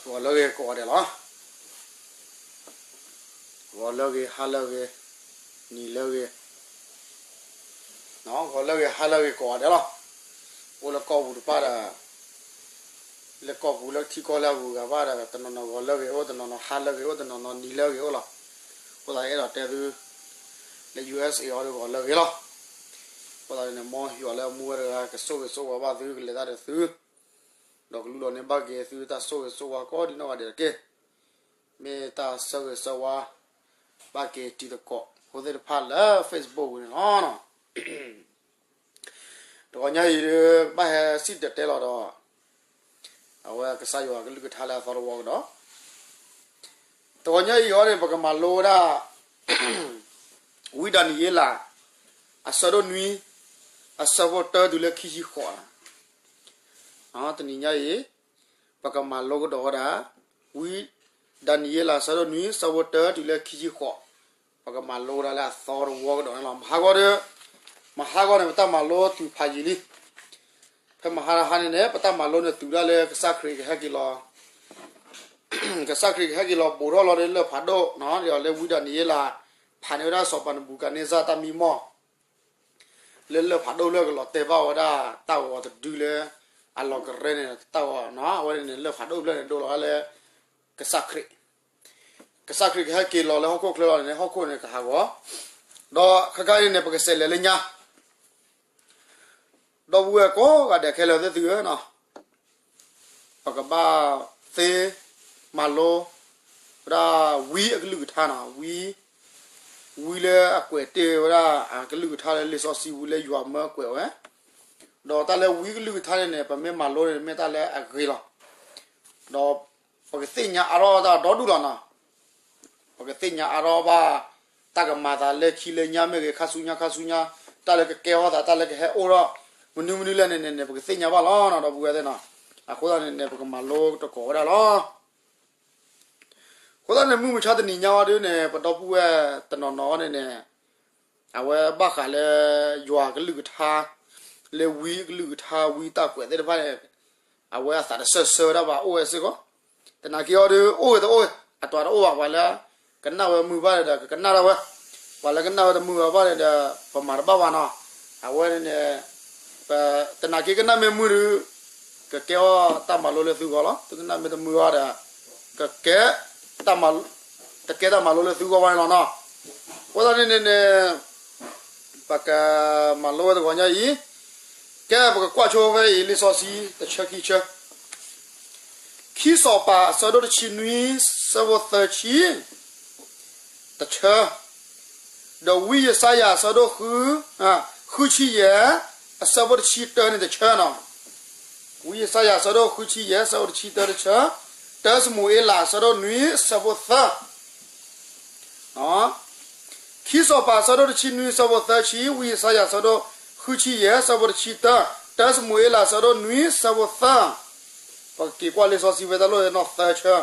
ဂီၤလၢအဂ့ၤကိးဂၤဒဲးလီၤ. ဂီၤလၢအဂ့ၤ ဟါလၢအဂ့ၤ နံၤလၢအဂ့ၤ, ဂီၤလၢအဂ့ၤဟါလၢအဂ့ၤကိးဂၤဒဲးလီၤ. အိၣ်လၢကီၢ်ပူၤတဖၣ်ဒီး လၢကီၢ်ပူၤလၢထံကီၢ်လၢအဂုၤအဂၤဘၣ်ဒီး တနီၤနီၤဂီၤလၢအဂ့ၤအိၣ်, တနီၤနီၤဟါလၢအဂ့ၤအိၣ်, တနီၤနီၤနံၤလၢအဂ့ၤအိၣ်လီၤ. အဃိသတးအဲၣ်ဒိးတဲသု လၢ ယူၣ်အၢၣ်စ့ၣ်အံၤဒီးဂီၤလၢအဂ့ၤလီၤ. အဃိသတးန့ၣ် မ်ယွၤလၢအမူဝဲတဂၤ ကဆိၣ်ဂ့ၤဆိၣ်ဝါဘၣ်သု ကလဲၤတၢ်ဒီးသု ဒီးကလူလီၤန့ၢ်ဘၣ်က့ၤသုတၢ်ဆိၣ်ဂ့ၤဆိၣ်ဝါကိးဒံနီၢ်ဂၤဒဲးတက့ၢ်. မ့ၢ်တၢ်ဆၢဂ့ၤဆၢဝါ ဘၣ်က့ၤတံၤသကိးဖိသ့ၣ်တဖၣ်လၢ Facebook ပူၤန့ၣ်လီၤ. တဂီၤညါအံၤဒုး ဘၣ်ဟဲစံၣ်တဲၤတဲလီၤဒီး အဝဲကစၢ်ယွၤကလုၢ်ကထါလၢအသီတဝီကဒီး, တဂီၤညါအံၤအီၤန့ၣ် ပကမၤလိဝဲဒၣ် ဝံဒၤနံးယ့လး အဆၢဒိၣ်နွံ အဆၢဖိတၢတုၤလၢခံဆံဃိး, တနံၤညါအံၤ ပကမၤလိကဒီးဝဲဒၣ် ဝံဒၤနံးယ့လး အဆၢဒိၣ်နွံ အဆၢဖိတၢတုၤလၢခံဆံဃိး, ပကမၤလိဝဲဒၣ်လၢအသီတဝီကဒီးန့ၣ်လီၤ. မဟါဂီၤဒီး မဟါဂီၤန့ၣ် ပတၢ်မၤလိတုၤဖးယံာ်လံ. ဖဲမဟါတဟါန့ၣ်န့ၣ် ပတၢ်မၤလိန့ၣ်တုၤဒၣ်လၢကစၢ်ခရံာ်ကဟဲက့ၤလီၤ ကစၢ်ခရံာ်ကဟဲက့ၤလီၤဘူးထီၣ်လီၤလၢလၢၢ်ဖးဒိၣ်, ဒီးလၢဝံဒၤနံးယ့လး ဖးန့ၢ်ဝဲဒၣ်စီၤပၤနဘူၤခၣ်နံစၢ်တၢ်မံမီၢ် လၢလၢၢ်ဖးဒိၣ်ဖျၢၣ်ကလီၤတဲာ်ဘၣ်ဝဲဒၣ်တၢ်ဂီၤတဒုလၢ အလီၤကရဲန့ၣ် တၢ်ဂီၤ အဝဲန့ၣ်န့ၣ် လၢၢ်ဖးဒိၣ်ဖျၢၣ်န့ၣ် ဒိလီၤလၢ ကစၢ်ခရံာ်, ကစၢ်ခရံာ်ကဟဲက့ၤလီၤလၢဟီၣ်ခိၣ်ချၢလီၤန့ၣ် ဟီၣ်ခိၣ်န့ၣ်ကဟးဂီၤ, ဒီးခဲခါအံၤန့ၣ် ပကစးလဲၤလၢညါ ဒီပုၢ်ဝဲၢ်ကိးဂၤဒဲးခဲလၢာ်သ့ၣ်သုဧၢ, ပကဘၣ်သ့မၤလိ ဝဲဒၣ်ဝံအကလုၢ်ကထါန့ၣ်, ဝံ, ဝံလၢအကွဲးတ့ၢ်ဝဲဒၣ်အကလုၢ်ကထါလၢလံာ်စီဆှံဝံလၢယွၤမၢကွဲးဝဲ, ဒီးတၢ်လၢဝံကလုၢ်ကထါန့ၣ်န့ၣ် ပမ့ၢ်မၤလိန့ၣ် မ့ၢ်တၢ်လၢအဂ့ၤလီၤ. ဒီးပကသ့ၣ်ညါအါထီၣ်တၢ်ဒီဒူၣ်လီၤန့ၣ်, ပကသ့ၣ်ညါအါထီၣ်ဘၣ် တၢ်ကမၤသးလၢခံလၢညါမ့ၢ်ဂ့ၤ ခါဆူညါခါဆူညါ, တၢ်လၢကကဲထီၣ်သး တၢ်လၢကဟဲအိၣ်ထီၣ် မနုၤမနုၤလဲၣ်န့ၣ်န့ၣ် ပကသ့ၣ်ညါဘၣ်လီၤ ဒီပုၢ်ဝဲၢ်သ့ၣ်န့ၣ်, အဃိသတးန့ၣ်န့ၣ် ပကမၤလိတကိးဝဲဒၣ်လီၤ. အဃိသတးန့ၣ် မုၢ်မဆါတနံၤညါအံၤဒ်န့ၣ် ပဒီပုၢ်ဝဲၢ်တနီၤနီၤန့ၣ်န့ၣ် အဝဲဘၣ်ဃးလၢ ယွၤကလုၢ်ကထါ, လၢဝံကလုၢ်ကထါ ဝံတၢ်ကွဲးသ့ၣ်တဖၣ်န့ၣ် အဝဲအသးတဆၢဆၢဝဲဒၣ်ဘၣ် အိၣ်ဝဲစ့ၢ်ကီး, သနာ်က့အီၤဒ် အိၣ်ဝဲတအိၣ် အတၢ်တအိၣ်ဘၣ် ပှၤလၢ ကနၣ်ဝဲမုာ်ဘၣ်ဒီး ကကနၣ်ဒၣ်ဝဲ, ပှၤလၢကနၣ်ဝဲတမုာ်ဘၣ်ဘၣ်န့ၣ်ဒီး ပမၤတဘၣ်ဘၣ်နီၤ, အဝဲန့ၣ်န့ၣ် သနာ်က့ကနၣ်မ့ၢ်မုာ်ဒီး ကကဲအီၤတၢ်မၤလိလၢသုဂီၢ်လီၤ, သုကနၣ်မ့ၢ်တမုာ်ဘၣ်ဒီး ကကဲ တကဲတၢ်မၤလိလၢသုဂီၢ်ဘၣ်န့ၣ်လီၤနီၤ. အဃိသတးန့ၣ်န့ၣ်န့ၣ် ပကမၤလိဝဲတဂီၤညါအံၤ, ကဲပကကွၢ်ဆိဖဲအံၤ လံာ်စီဆှံတဆၢခံဆၢ, ခံစီၤပၤအဆၢဒိၣ်တဆံနွံ ဆၢဖိသၢဆံ တဆၢ, ဒီးဝံယၡါယၤအဆၢဒိၣ်ဃု, ဃုဆံယဲၢ် အဆၢဖိတဆံတၢန့ၣ်တဆၢနီၤ. ဝံယၡါယၤအဆၢဒိၣ်ဃုဆံယဲၢ် အဆၢဖိတဆံတၢတဆၢ, တၢစမူၤအ့လးအဆၢဒိၣ်နွံ အဆၢဖိသၢ ခံစီၤပၤအဆၢဒိၣ်တဆံနွံ အဆၢဖိသၢဆံ, ဝံယၡါယၤအဆၢဒိၣ်ဃုဆံယဲၢ် အဆၢဖိတဆံတၢ, တၢစမူၤအ့လးအဆၢဒိၣ်နွံ အဆၢဖိသၢ, ပကက့ၤကွၢ်လံာ်စီဆှံဖဲတၢ်လိၣ်နီၢ်သၢဆၢ,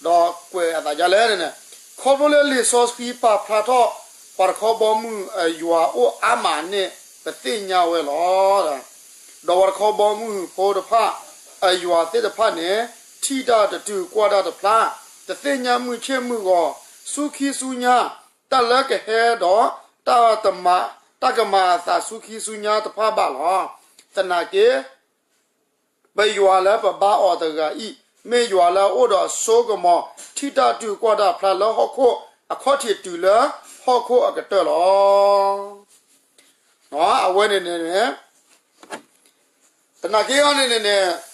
ဒီးကွဲးအသးဒ်လဲၣ်န့ၣ်န့ၣ်, ခီဖျိလၢလံာ်စီဆှံပာ်ဖျါထီၣ် ပှၤတခီဘီမုၢ်အယွၤအိၣ်အါမးန့ၣ် ပသ့ၣ်ညါဝဲလီၤ. ဒီးပှၤတခီဘီမုၢ်ဖိတဖၣ် အယွၤသ့ၣ်တဖၣ်န့ၣ် ထံၣ်တၢ်တတုၤကွၢ်တၢ်တဖျါ, တသ့ၣ်ညါမုၢ်ဆ့ၣ်မုၢ်ဂီၤ ဆူခံဆူညါ တၢ်လၢကဟဲဒီး တၢ်တမၤ တၢ်ကမၤအသးဆူခံဆူညါတဖၣ်ဘၣ်လီၤ. သနာ်က့ ပယွၤလၢပဘါအီၤတဂၤအံၤ မ့ၢ်ယွၤလၢအအိၣ်ဒီးအစိကမီၤ ထံၣ်တၢ်တုၤကွၢ်တၢ်ဖျါလၢဟီၣ်ခိၣ်အခီၣ်ထံးတုၤလၢဟီၣ်ခိၣ်အကတၢၢ်လီၤ. အဝဲန့ၣ်န့ၣ်န့ၣ် သနာ်က့အီၤန့ၣ်န့ၣ်န့ၣ်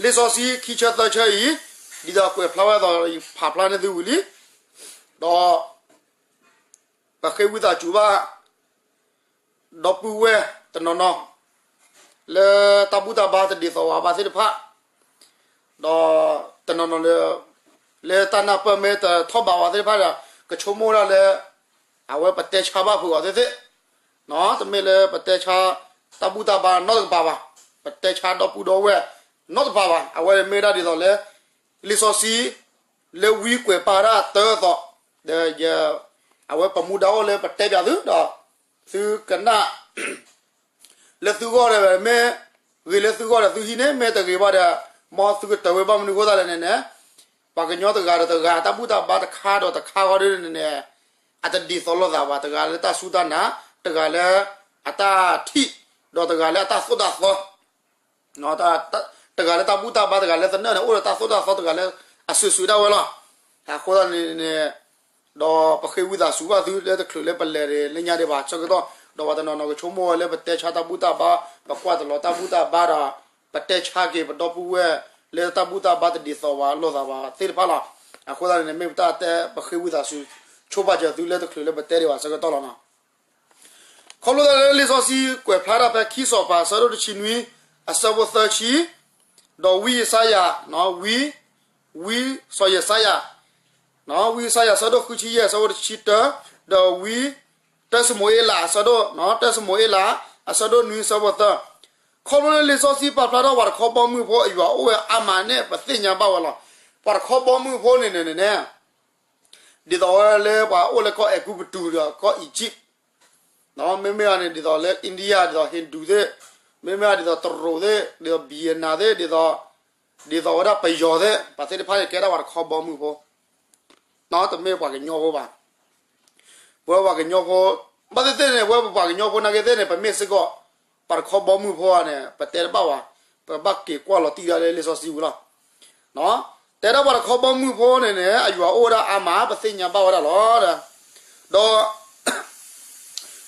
လံာ်စီဆှံခံဆၢသၢဆၢအံၤ ဒ်သိးကွဲးဖျါဝဲအသိး ယဖးဖျါန့ၢ်သုဝံၤလံ, ဒီး ပဃ့ဝံသးစူၤဘၣ် ဒီပုၢ်ဝဲၢ်တနီၤနီၤ လၢတၢ်ဘူၣ်တၢ်ဘါတဒ်သိးဝဲဘၣ်သ့ၣ်တဖၣ်, ဒီးတနီၤနီၤလၢ လၢတၢ်နၢ်ပၢၢ်မ့ၢ်တထီၣ်ဘးဝဲသ့ၣ်တဖၣ်ဒီး ကဆိကမိၣ်ဝဲဒၣ်လၢ အဝဲပတဲဆါဘၣ်ဖုးအီၤသ့ၣ်သ့ၣ်, တမ့ၢ်လၢပတဲဆါ တၢ်ဘူၣ်တၢ်ဘါနီတကပၤဘၣ်, ပတဲဆါဒီပုၢ်ဒီဝဲၢ်နီတကပၤဘၣ်. အဝဲမ့ၢ်ဒၣ်ဒ်သိးလၢ လံာ်စီဆှံ လၢဝံကွဲးပာ်ဒၣ်တၢ်အသိး, ဒီးယ အဝဲပမူဒါအိၣ်လၢပတဲပၠးသုဒီး သုကနၣ် လၢသုဂီၢ်ဒီး မ့ၢ်ဂ့ၤလၢသုဂီၢ်ဒီးသုဟံးန့ၢ်, မ့ၢ်တဂ့ၤဘၣ်ဒီး မ်သုကတၢၢ်ဝဲဘၣ်မနုၤအဃိသတးလဲၣ်န့ၣ်န့ၣ်, ပှၤကညီတဂၤဒီးတဂၤ တၢ်ဘူၣ်တၢ်ဘါတခါဒီးတခါဃီဒီးန့ၣ်န့ၣ်, အတဒ်သိးလိာ်သးဘၣ်, တဂၤလၢတၢ်စူၢ်တၢ်နာ်, တဂၤလၢအတၢ်ထံၣ်, ဒီးတဂၤလၢအတၢ်သိၣ်တၢ်သီ တဂၤလၢတၢ်ဘူၣ်တၢ်ဘါ တဂၤလၢသနၢၣ်န့ၣ် အိၣ်ဒီးတၢ်သိၣ်တၢ်သီ တဂၤလၢအစုာ်စုာ်ဒၣ်ဝဲလီၤ. အဃိသတးန့ၣ်န့ၣ်, ဒီးပဃ့ဝံသးစူၤဘၣ်သုလၢတချုးလၢပလဲၤလၢညါဒံးဘၣ်ဆၢကတီၢ်, ဒီးပှၤတနီၤနီၤကဆိကမိၣ်ဝဲလၢပတဲဆါတၢ်ဘူၣ်တၢ်ဘါ, ပကွၢ်တလီၤတၢ်ဘူၣ်တၢ်ဘါဒီး, ပတဲဆါက့ၤပဒီပုၢ်ဝဲၢ်လၢတၢ်ဘူၣ်တၢ်ဘါတဒ်သိးဘၣ်လိာ်သးဘၣ်သ့ၣ်တဖၣ်လီၤ. အဃိသတးန့ၣ်န့ၣ် မ့ၢ်ပတၢ်တဲပဃ့ဝံသးစူၤ, ဆိဘၣ်စၢၤသုလၢတချုးလၢပတဲဒံးဘၣ်ဆၢကတီၢ်လီၤနီၤ. ခီဖျိလၢလံာ်စီဆှံကွဲးဖျါတၢ်ဖဲခံစီၤပၤအဆၢဒိၣ်တဆံနွံ, အဆၢဖိသၢဆံ, ဒီးဝံယၡါယၤ, ဝံ, ဝံစီၤယၡါယၤ, ဝံယၡါယၤအဆၢဒိၣ်ဃုဆံယဲၢ်အဆၢဖိတဆံတၢ, ဒီးဝံ, တၢၡမူၤအ့လးအဆၢဒိၣ်, တၢၡမူၤအ့လး, အဆၢဒိၣ်နွံအဆၢဖိသၢ, ခီဖျိလၢလံာ်စီဆှံပာ်ဖျါထီၣ်ပှၤတခီဘီမုၢ်ဖိအယွၤအိၣ်ဝဲအါမးန့ၣ် ပသ့ၣ်ညါဘၣ်ဝဲလီၤ. ပှၤတခီဘီမုၢ်ဖိန့ၣ်န့ၣ်န့ၣ် ဒ်သိးဝဲလၢပှၤအိၣ်လၢကီၢ်အဲၤကူပတူးဒီးကီၢ်အံၤကၠံၣ်, မ့မ့ၢ်န့ၣ် ဒ်သိးလၢ India ဒ်သိး Hindu သ့ၣ်, မ့မ့ၢ်ဒ်သိးတရူးသ့ၣ်, ဒ်သိး Vietnam သ့ၣ်, ဒ်သိး, ဒ်သိးဝဲဒၣ်ပယီၤသ့ၣ်, ပှၤသ့ၣ်တဖၣ်န့ၣ်ကဲဒၣ်ပှၤတခီဘီမုၢ်ဖိ, တမ့ၢ်ပှၤကညီဖိဘၣ်. ပဝဲပှၤကညီဖိ, ဘၣ်သ့ၣ်သ့ၣ်န့ၣ် ပဝဲပပှၤကညီဖိနာ်က့သ့ၣ်န့ၣ် ပမ့ၢ်စ့ၢ်ကီး ပှၤတခီဘီမုၢ်ဖိဧါန့ၣ် ပတဲတဘၣ်ဘၣ်, ပဘၣ်က့ၤကွၢ်လီၤတံၢ်ဒၣ်လၢလံာ်စီဆှံပူၤလီၤ. တဲဒၣ်ပှၤတခီဘီမုၢ်ဖိန့ၣ်န့ၣ် အယွၤအိၣ်ဝဲဒၣ်အါမး ပသ့ၣ်ညါဘၣ်ဝဲဒၣ်လီၤ. ဒီး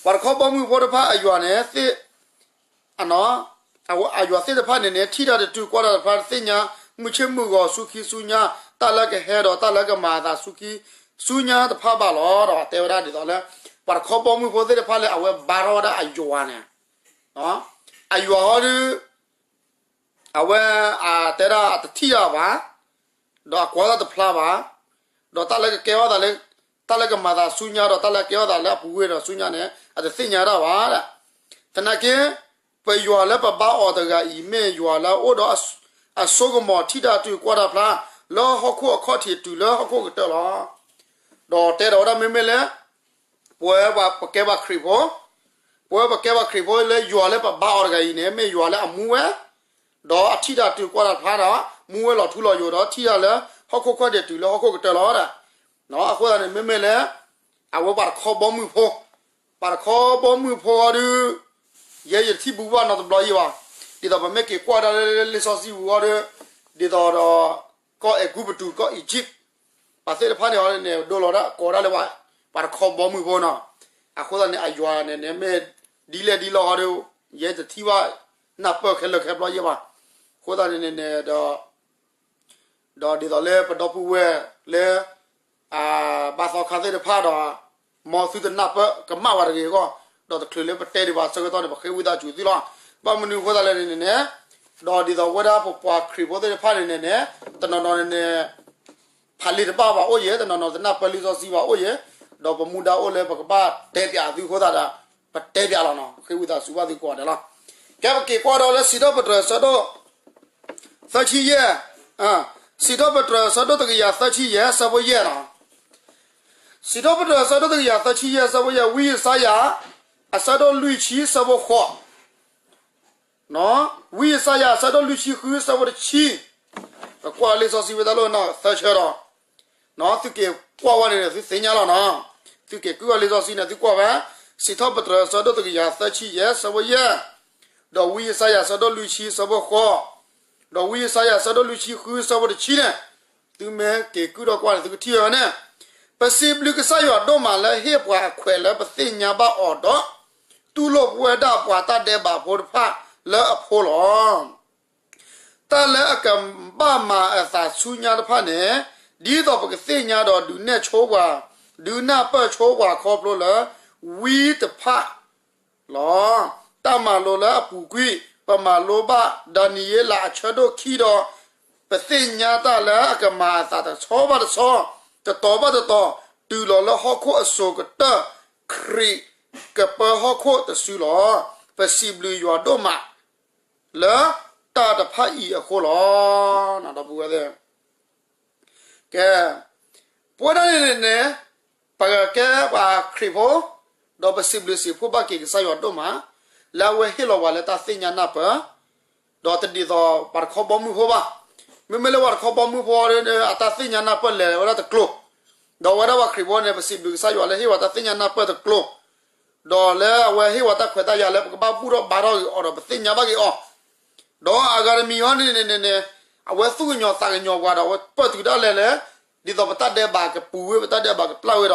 ပှၤတခီဘီမုၢ်ဖိတဖၣ်အယွၤန့ၣ်သ့ၣ် အယွၤသ့ၣ်တဖၣ်န့ၣ်န့ၣ် ထံၣ်တၢ်တတုၤကွၢ်တၢ်တဖျါ သ့ၣ်ညါမုၢ်ဆ့ၣ်မုၢ်ဂီၤ ဆူခံဆူညါ တၢ်လၢကဟဲဒီးတၢ်လၢကမၤအသးဆူခံဆူညါတဖၣ်ဘၣ်လီၤ. ဒီးတဲဝဲဒၣ်ဒ်သိးလၢ ပှၤတခီဘီမုၢ်ဖိသ့ၣ်တဖၣ်လၢအဝဲဘါထီၣ်ဝဲဒၣ်အယွၤန့ၣ်, အယွၤဟီဒုး အဝဲအတဲဒၣ်အတထံၣ်တၢ်ဘၣ်, ဒီးအကွၢ်တၢ်တဖျါဘၣ်, ဒီးတၢ်လၢကကဲထီၣ်သးလၢ တၢ်လၢကမၤသးဆူညါဒီးတၢ်လၢကဲထီၣ်သးလၢအပူၤကွံာ်ဒီးဆူညါန့ၣ် အတသ့ၣ်ညါတၢ်ဘၣ်. သနာ်က့ ပယွၤလၢပဘါအီၤတဂၤအံၤ မ့ၢ်ယွၤလၢအအိၣ်ဒီးအစိကမီၤ ထံၣ်တၢ်တုၤကွၢ်တၢ်ဖျါ လၢဟီၣ်ခိၣ်အခီၣ်ထံးတုၤလၢဟီၣ်ခိၣ်ကတၢၢ်လီၤ. ဒီးတဲဒီးဝဲဒၣ်မ့မ့ၢ်လၢ ပဝဲပကဲပှၤခရံာ်ဖိ, ပဝဲပကဲပှၤခရံာ်ဖိလၢယွၤလၢပဘါအီၤတဂၤအံၤန့ၣ် မ့ၢ်ယွၤလၢအမူဝဲ, ဒီးအထံၣ်တၢ်တုၤကွၢ်တၢ်ဖျါဒီး မူဝဲလီၤထူလီၤယိာ်ဒီးထံၣ်တၢ်လၢဟီၣ်ခိၣ်ခီၣ်ထံးတုၤလၢဟီၣ်ခိၣ်ကတၢၢ်လီၤ. အဃိသတးန့ၣ် မ့မ့ၢ်လၢ အဝဲပှၤတခီဘီမုၢ်ဖိ, ပှၤတခီဘီမုၢ်ဖိအီၤဒုး ယဲယထံၣ်ဘူးဘၣ်နီတဘျီယံၤဘၣ်. ဒ်သိးပမ့ၢ်က့ၤကွၢ်ဒၣ်လၢလံာ်စီဆှံပူၤအီၤဒီး ဒ်သိးဒီး ကီၢ်အဲၤကူပတူး ကီၢ်အံၤကၠံၣ် ပှၤသ့ၣ်တဖၣ်န့ၣ်အီၤန့ၣ် ဒိလီၤဒၣ်ကိးဒၣ်လၢ ပှၤတခီဘီမုၢ်ဖိနီၤ. အဃိသတးန့ၣ် အယွၤန့ၣ်န့ၣ် မ့ၢ်ဒ်လဲၣ်ဒ်လဲၣ်ဟီဒီး ယဲတထံၣ်ဘၣ် နၢ်ပၢၢ်ခဲလၢာ်ခဲပျီယံၤဘၣ်. အဃိသတးန့ၣ်န့ၣ်ဒီး ဒီးဒ်သိးလၢပဒီပုၢ်ဝဲၢ်လၢ ဘါသီခါသ့ၣ်တဖၣ်ဒီး မ်သုတနၢ်ပၢၢ်ကမၣ်ဝဲတဂ့ၤအဂီၢ်, ဒီးတချုးလၢပတဲဒံးဘၣ်ဆၢကတီၢ်န့ၣ် ပဃ့ဝံသးစူၤသုလီၤ. ဘၣ်မနုၤအဃိသတးလဲၣ်န့ၣ်န့ၣ်, ဒီးဒ်သိးဝဲဒၣ်ပပှၤခရံာ်ဖိသ့ၣ်တဖၣ်န့ၣ်န့ၣ်န့ၣ်, တနီၤနီၤန့ၣ်န့ၣ် ဖးလံာ်တဘၣ်ဘၣ်အိၣ်ယဲ, တနီၤနီၤတနၢ်ပၢၢ်လံာ်စီဆှံဘၣ်အိၣ်ယဲ, ဒီးပမူဒါအိၣ်လၢပကဘၣ်တဲပၠးသုအဃိသတးဒီး ပတဲပၠးလီၤနီၤ, ဃ့ဝံသးစူၤဘၣ်သုကိးဂၤဒဲးလီၤ. ကဲပက့ၤကွၢ်ဒီးလၢစံးထီၣ်ပတြၢၤအဆၢဒိၣ် သၢဆံယဲၢ်, စံးထီၣ်ပတြၢၤအဆၢဒိၣ်တကယၤသၢဆံယဲၢ် အဆၢဖိယဲၢ်နီၤ. စံးထီၣ်ပတြၢၤအဆၢဒိၣ်တကယၤသၢဆံယဲၢ် အဆၢဖိယဲၢ်, ဝံယၡါယၤ အဆၢဒိၣ်လွံၢ်ဆံ အဆၢဖိဃိး, ဝံယၡါယၤ အဆၢဒိၣ်လွံၢ်ဆံဃု အဆၢဖိတဆံ, ပကွၢ်လံာ်စီဆှံဝဲတၢ်လိၣ်နီၤ သၢဆၢဒီး သုက့ၤကွၢ်ဝဲန့ၣ် သုသ့ၣ်ညါလီၤနီၤ. သုက့ၤကွၢ်လံာ်စီဆှံန့ၣ် သုကွၢ်ဝဲ, စံးထီၣ်ပတြၢၤအဆၢဒိၣ်တကယၤသၢဆံယဲၢ် အဆၢဖိယဲၢ်, ဒီးဝံယၡါယၤ အဆၢဒိၣ်လွံၢ်ဆံ အဆၢဖိဃိး, ဒီးဝံယၡါယၤ အဆၢဒိၣ်လွံၢ်ဆံဃု အဆၢဖိတဆံန့ၣ်, သုမ့ၢ်က့ၤကုၢ်ထီၣ်ကွၢ်န့ၣ် သုကထံၣ်ဝဲန့ၣ်, ပစံးဘျုးကစၢ်ယွၤဒိၣ်မးလၢဟ့ၣ်ပှၤအခွဲးလၢပသ့ၣ်ညါဘၣ်အီၤဒီး တူၢ်လိာ်ပဝဲဒၣ်ပှၤတၢ်ဒဲးဘးဖိတဖၣ်လၢအဖိလီၤ. တၢ်လၢအကဘၣ်မၤအသးဆူညါတဖၣ်န့ၣ်, ဒ်သိးပကသ့ၣ်ညါဒီးဒုးနဲၣ်ဆိပှၤ, ဒုးနၢ်ပၢၢ်ဆိပှၤခီဖျိလၢ ဝံတဖၣ်လီၤ. တၢ်မၤလိလၢအပူၤကွံာ် ပမၤလိဘၣ် ဒၤနံးယ့လးအဆၢဒိၣ်ခံဒီး ပသ့ၣ်ညါတၢ်လၢအကမၤအသးတဆီဘၣ်တဆီ, တတီၤဘၣ်တတီၤ, တုၤလီၤလၢဟီၣ်ခိၣ်အစိၤကတၢၢ်, ခရံာ်ကပၢဟီၣ်ခိၣ်တစုလီၤ. ပစံးဘျုးယွၤဒိၣ်မး လၢတၢ်တဖၣ်အံၤအဃိလီၤ. ဒီပုၢ်ဝဲၢ်သ့ၣ်, ကဲ, ပဝဲဒၣ်န့ၣ်န့ၣ်န့ၣ်, ပကဲပှၤခရံာ်ဖိ, ဒီးပစံးဘျုးစံးဖှိၣ်ဘၣ်က့ၤကစၢ်ယွၤဒိၣ်မး, လၢအဝဲဟ့ၣ်လီၤပှၤလၢတၢ်သ့ၣ်ညါနၢ်ပၢၢ်, ဒီးတဒ်သိးပှၤတခီဘီမုၢ်ဖိဘၣ်. မ့မ့ၢ်လၢပှၤတခီဘီမုၢ်ဖိ အတၢ်သ့ၣ်ညါနၢ်ပၢၢ်လဲၤဝဲဒၣ်တကျိၤ, ဒီးအဝဲဒၣ်ပှၤခရံာ်ဖိန့ၣ် ပစံးဘျုးကစၢ်ယွၤလၢဟ့ၣ်ဝဲတၢ်သ့ၣ်ညါနၢ်ပၢၢ်တကျိၤ, ဒီးလၢအဝဲဟ့ၣ်ဝဲတၢ်ခွဲးတၢ်ယာ်လၢပကဘၣ်ဘူၣ်ထီၣ်ဘါထီၣ်က့ၤအီၤဒီး ပသ့ၣ်ညါဘၣ်က့ၤအီၤ, ဒီးအဂၤတမံၤဟီန့ၣ်န့ၣ်န့ၣ် အဝဲသူၣ်ကညီၤသးကညီၤပှၤဒီး အဝဲပၢၢ်တုၤဒၣ်လဲာ်လၢ ဒ်သိးပတၢ်ဒဲးဘးကပူၤဝဲ ပတၢ်ဒဲးဘးကပျၢ်ဝဲ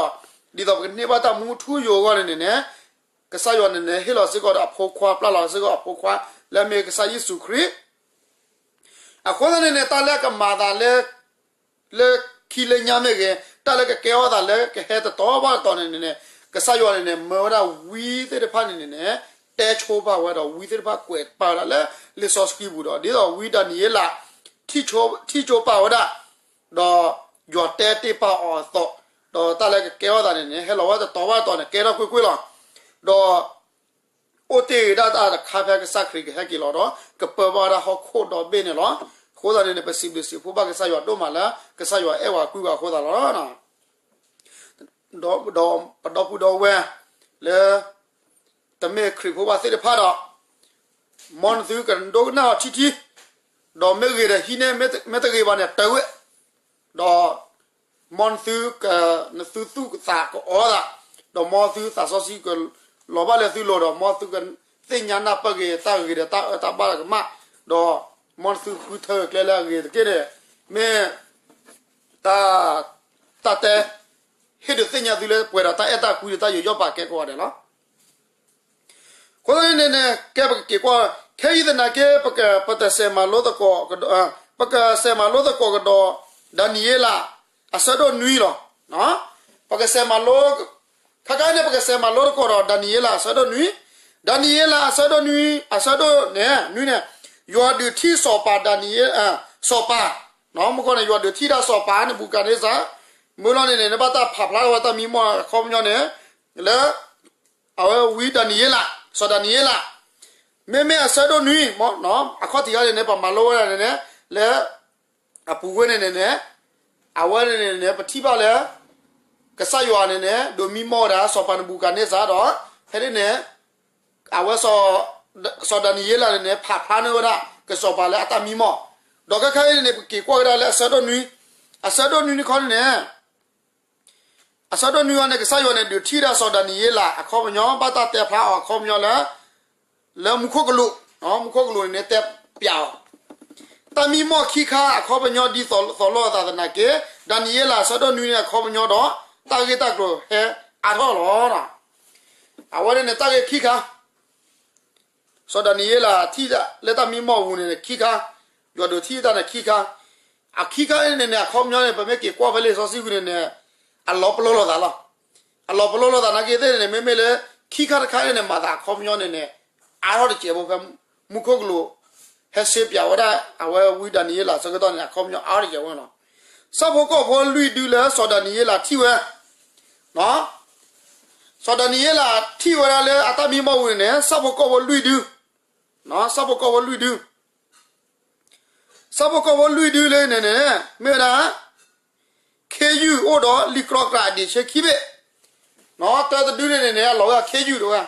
ဒီး ဒ်သိးပကန့ၢ်ဘၣ်တၢ်မူထူယိာ်အဂီၢ်န့ၣ်န့ၣ်န့ၣ် ကစၢ်ယွၤန့ၣ်န့ၣ် ဟ့ၣ်လီၤစ့ၢ်ကီးဒီးအဖိခွါ ပျၢ်လီၤစ့ၢ်ကီးအဖိခွါ လၢအမ့ၢ်ကစၢ်ယ့ၣ်ၡူးခရံာ် အဃိသတးန့ၣ်န့ၣ် တၢ်လၢအကမၤသးလၢ လၢခံလၢညါမ့ၢ်ဂ့ၤ, တၢ်လၢကကဲထီၣ်သးလၢကဟဲတတီၤဘၣ်တတီၤန့ၣ်န့ၣ်န့ၣ် ကစၢ်ယွၤန့ၣ်န့ၣ် မၢဝဲဒၣ်ဝံသ့ၣ်တဖၣ်န့ၣ်န့ၣ်န့ၣ် တဲဆိပာ်ဝဲဒီး ဝံသ့ၣ်တဖၣ်ကွဲးပာ်ဝဲဒၣ်လၢလံာ်စီဆှံပူၤဒီး ဒ်သိးဝံဒၤနံးယ့လး ထံၣ်ကၠိပာ်ဝဲဒၣ် ဒီးယွၤတဲတ့ၢ်ပာ်အီၤအသိး, ဒီးတၢ်လၢကကဲထီၣ်သးန့ၣ်န့ၣ် ဟဲလီၤဝဲတတီၤဘၣ်တတီၤန့ၣ် ကဲထီၣ်ကွ့ၢ်ကွ့ၢ်လီၤ. ဒီး အိၣ်တ့ၢ်ဂ့ၤဒၣ်တၢ်တခါဖဲကစၢ်ခရံာ်ကဟဲက့ၤလီၤဒီး ကပၢဘၣ်ဝဲဒၣ်ဟီၣ်ခိၣ်ဒီဘ့ၣ်န့ၣ်လီၤ. အဃိသတးန့ၣ်န့ၣ် ပစံးဘျုးစံးဖှိၣ်ဘၣ်ကစၢ်ယွၤဒိၣ်မးလၢ ကစၢ်ယွၤအဲၣ်ဝဲကွံဝဲအဃိသတးလီၤ. ဒီးပဒီပုၢ်ဒီဝဲၢ် လၢ တမ့ၢ်ခရံာ်ဖိဘၣ်သ့ၣ်တဖၣ်ဒီး မ်နသုကဒိကနၣ်အီၤထံထံ, ဒီးမ့ၢ်ဂ့ၤဒီးဟံးန့ၢ်, မ့ၢ်တဂ့ၤဘၣ်န့ၣ် တၢဝဲ, ဒီး မ်နသုက နသုသူၣ်ကသးကအီသး, ဒီးမ်သုသးစီဆှံကလီၤဘၣ်လၢသုလိၤဒီး မ်သုကသ့ၣ်ညါနၢ်ပၢၢ်က့ၤတၢ်ဂ့ၤဒီးတၢ်အၢတၢ်ဘၣ်တကမၣ်, ဒီးမ်သုဃုထၢကျဲလၢအဂ့ၤတက့ၢ်န့ၣ် မ့ၢ် တၢ် တၢ်တဲ ဟ့ၣ်ဒုးသ့ၣ်ညါသုလၢပှဲၤဒီးတၢ်အဲၣ်တၢ်ကွံဒီးတၢ်ယူးယီၣ်ပာ်ကဲကိးဂၤဒဲးလီၤ. အဃိသတးန့ၣ်န့ၣ် ကဲပကက့ၤကွၢ် ခဲအံၤသနာ်က့ ပက ပတစဲးမၤလိသကိး ပကစဲးမၤလိသကိးကဒီး ဒၤနံးယ့လး အဆၢဒိၣ်နွံလီၤ. ပကစဲးမၤလိ ခါခါန့ၣ် ပကစဲးမၤလိသကိးဒီး ဒၤနံးယ့လး အဆၢဒိၣ်နွံ, ဒၤနံးယ့လး အဆၢဒိၣ်နွံ အဆၢဒိၣ်န့ၣ် နွံန့ၣ် ယွၤဒုးထံၣ်စီၤပၤဒၤနံးယ့လး စီၤပၤ မ့ၢ်ကီၢ်န့ၣ် ယွၤဒုးထံၣ်ဒၣ်စီၤပၤနဘူၤခၣ်နံစၤ, မ့ၢ်လီၤန့ၣ်န့ၣ် နဘၣ်တၢ်ဖးဖျါထီၣ်ဝဲတၢ်မံမီၢ်အခီပညီန့ၣ် လၢ အဝဲဝံဒၤနံးယ့လး စီၤဒၤနံးယ့လး မ့မ့ၢ်အဆၢဒိၣ်နွံ အခီၣ်ထံးခါန့ၣ်န့ၣ် ပမၤလိဝဲဒၣ်န့ၣ်န့ၣ် လၢ အပူၤကွံာ်န့ၣ်န့ၣ်န့ၣ် အဝဲန့ၣ်န့ၣ် ပထံၣ်ဘၣ်လၢ ကစၢ်ယွၤန့ၣ်န့ၣ် ဒုးမံမီၢ်ဝဲဒၣ် စီၤပၤနဘူၤခၣ်နံစၤဒီး ဖဲန့ၣ်န့ၣ် အဝဲ စီၤဒၤနံးယ့လးန့ၣ်န့ၣ် ဖးဖျါန့ၢ်ဝဲဒၣ် ကစီၤပၤလၢအတၢ်မံမီၢ်, ဒီးခဲခါအံၤန့ၣ်န့ၣ် ပက့ၤကွၢ်ကဒါလၢအဆၢဒိၣ်နွံ, အဆၢဒိၣ်နွံန့ၣ်ခီန့ၣ်န့ၣ် အဆၢဒိၣ်နွံအံၤန့ၣ် ကစၢ်ယွၤန့ၣ် ဒုးထံၣ်ဒၣ်စီၤဒၤနံးယ့လးအခီပညီ ဘၣ်တၢ်တဲဖျါအီၤအခီပညီလၢ လၢမူခိၣ်ကလူး, မူခိၣ်ကလူးန့ၣ်န့ၣ် တဲပျးအီၤ တၢ်မံမီၢ်ခံခါအခီပညီဒ်သိးလိာ်အသးသနာ်က့ ဒၤနံးယ့လးအဆၢဒိၣ်နွံန့ၣ်အခီပညီဒီး တၢ်ဂ့ၢ်တၢ်ကျိၤဟဲအါထီၣ်လီၤ. အဝဲန့ၣ်န့ၣ် တၢ်ဂ့ၢ်ခံခါ စီၤဒၤနံးယ့လးထံၣ်လၢတၢ်မံမီၢ်အပူၤန့ၣ်န့ၣ်ခံခါ, ယွၤဒုးထံၣ်တၢ်န့ၣ်ခံခါ, အခံခါန့ၣ်န့ၣ် အခီပညီန့ၣ် ပမ့ၢ်က့ၤကွၢ်ဖဲလံာ်စီဆှံပူၤန့ၣ်န့ၣ် အလီၤပလိာ်လိာ်သးလီၤ. အလီၤပလိာ်လိာ်သးနာ်က့သ့ၣ်န့ၣ် မ့မ့ၢ်လၢ ခံခါတခါန့ၣ်န့ၣ် မၤသးအခီပညီန့ၣ်န့ၣ် အါထီၣ်တစဲးဖိဖဲ မူခိၣ်ကလူး ဟဲစ့ပျးဝဲဒၣ် အဝဲဝံဒၤနံးယ့လးအဆၢကတီၢ်န့ၣ် အခီပညီအါထီၣ်တစဲးဖိန့ၣ်လီၤ. ဆၣ်ဖိကီၢ်ဖိလွံၢ်ဒုလၢစီၤဒၤနံးယ့လးထံၣ်ဝဲ စီၤဒၤနံးယ့လးထံၣ်ဝဲဒၣ်လၢအတၢ်မံမီၢ်ပူၤန့ၣ်န့ၣ် ဆၣ်ဖိကီၢ်ဖိလွံၢ်ဒု, ဆၣ်ဖိကီၢ်ဖိလွံၢ်ဒု, ဆၣ်ဖိကီၢ်ဖိလွံၢ်ဒုလၢန့ၣ်န့ၣ် မ့ၢ်ဝဲဒၣ် ခ့ယုၢ်အိၣ်ဒီးလံာ်ကြီကြာ်အဒံးဆှၢခံဘ့ၣ်, တၢတဒုန့ၣ်န့ၣ်န့ၣ် အလီၤဝဲဒၣ်ခ့ယုၢ်တဝဲ,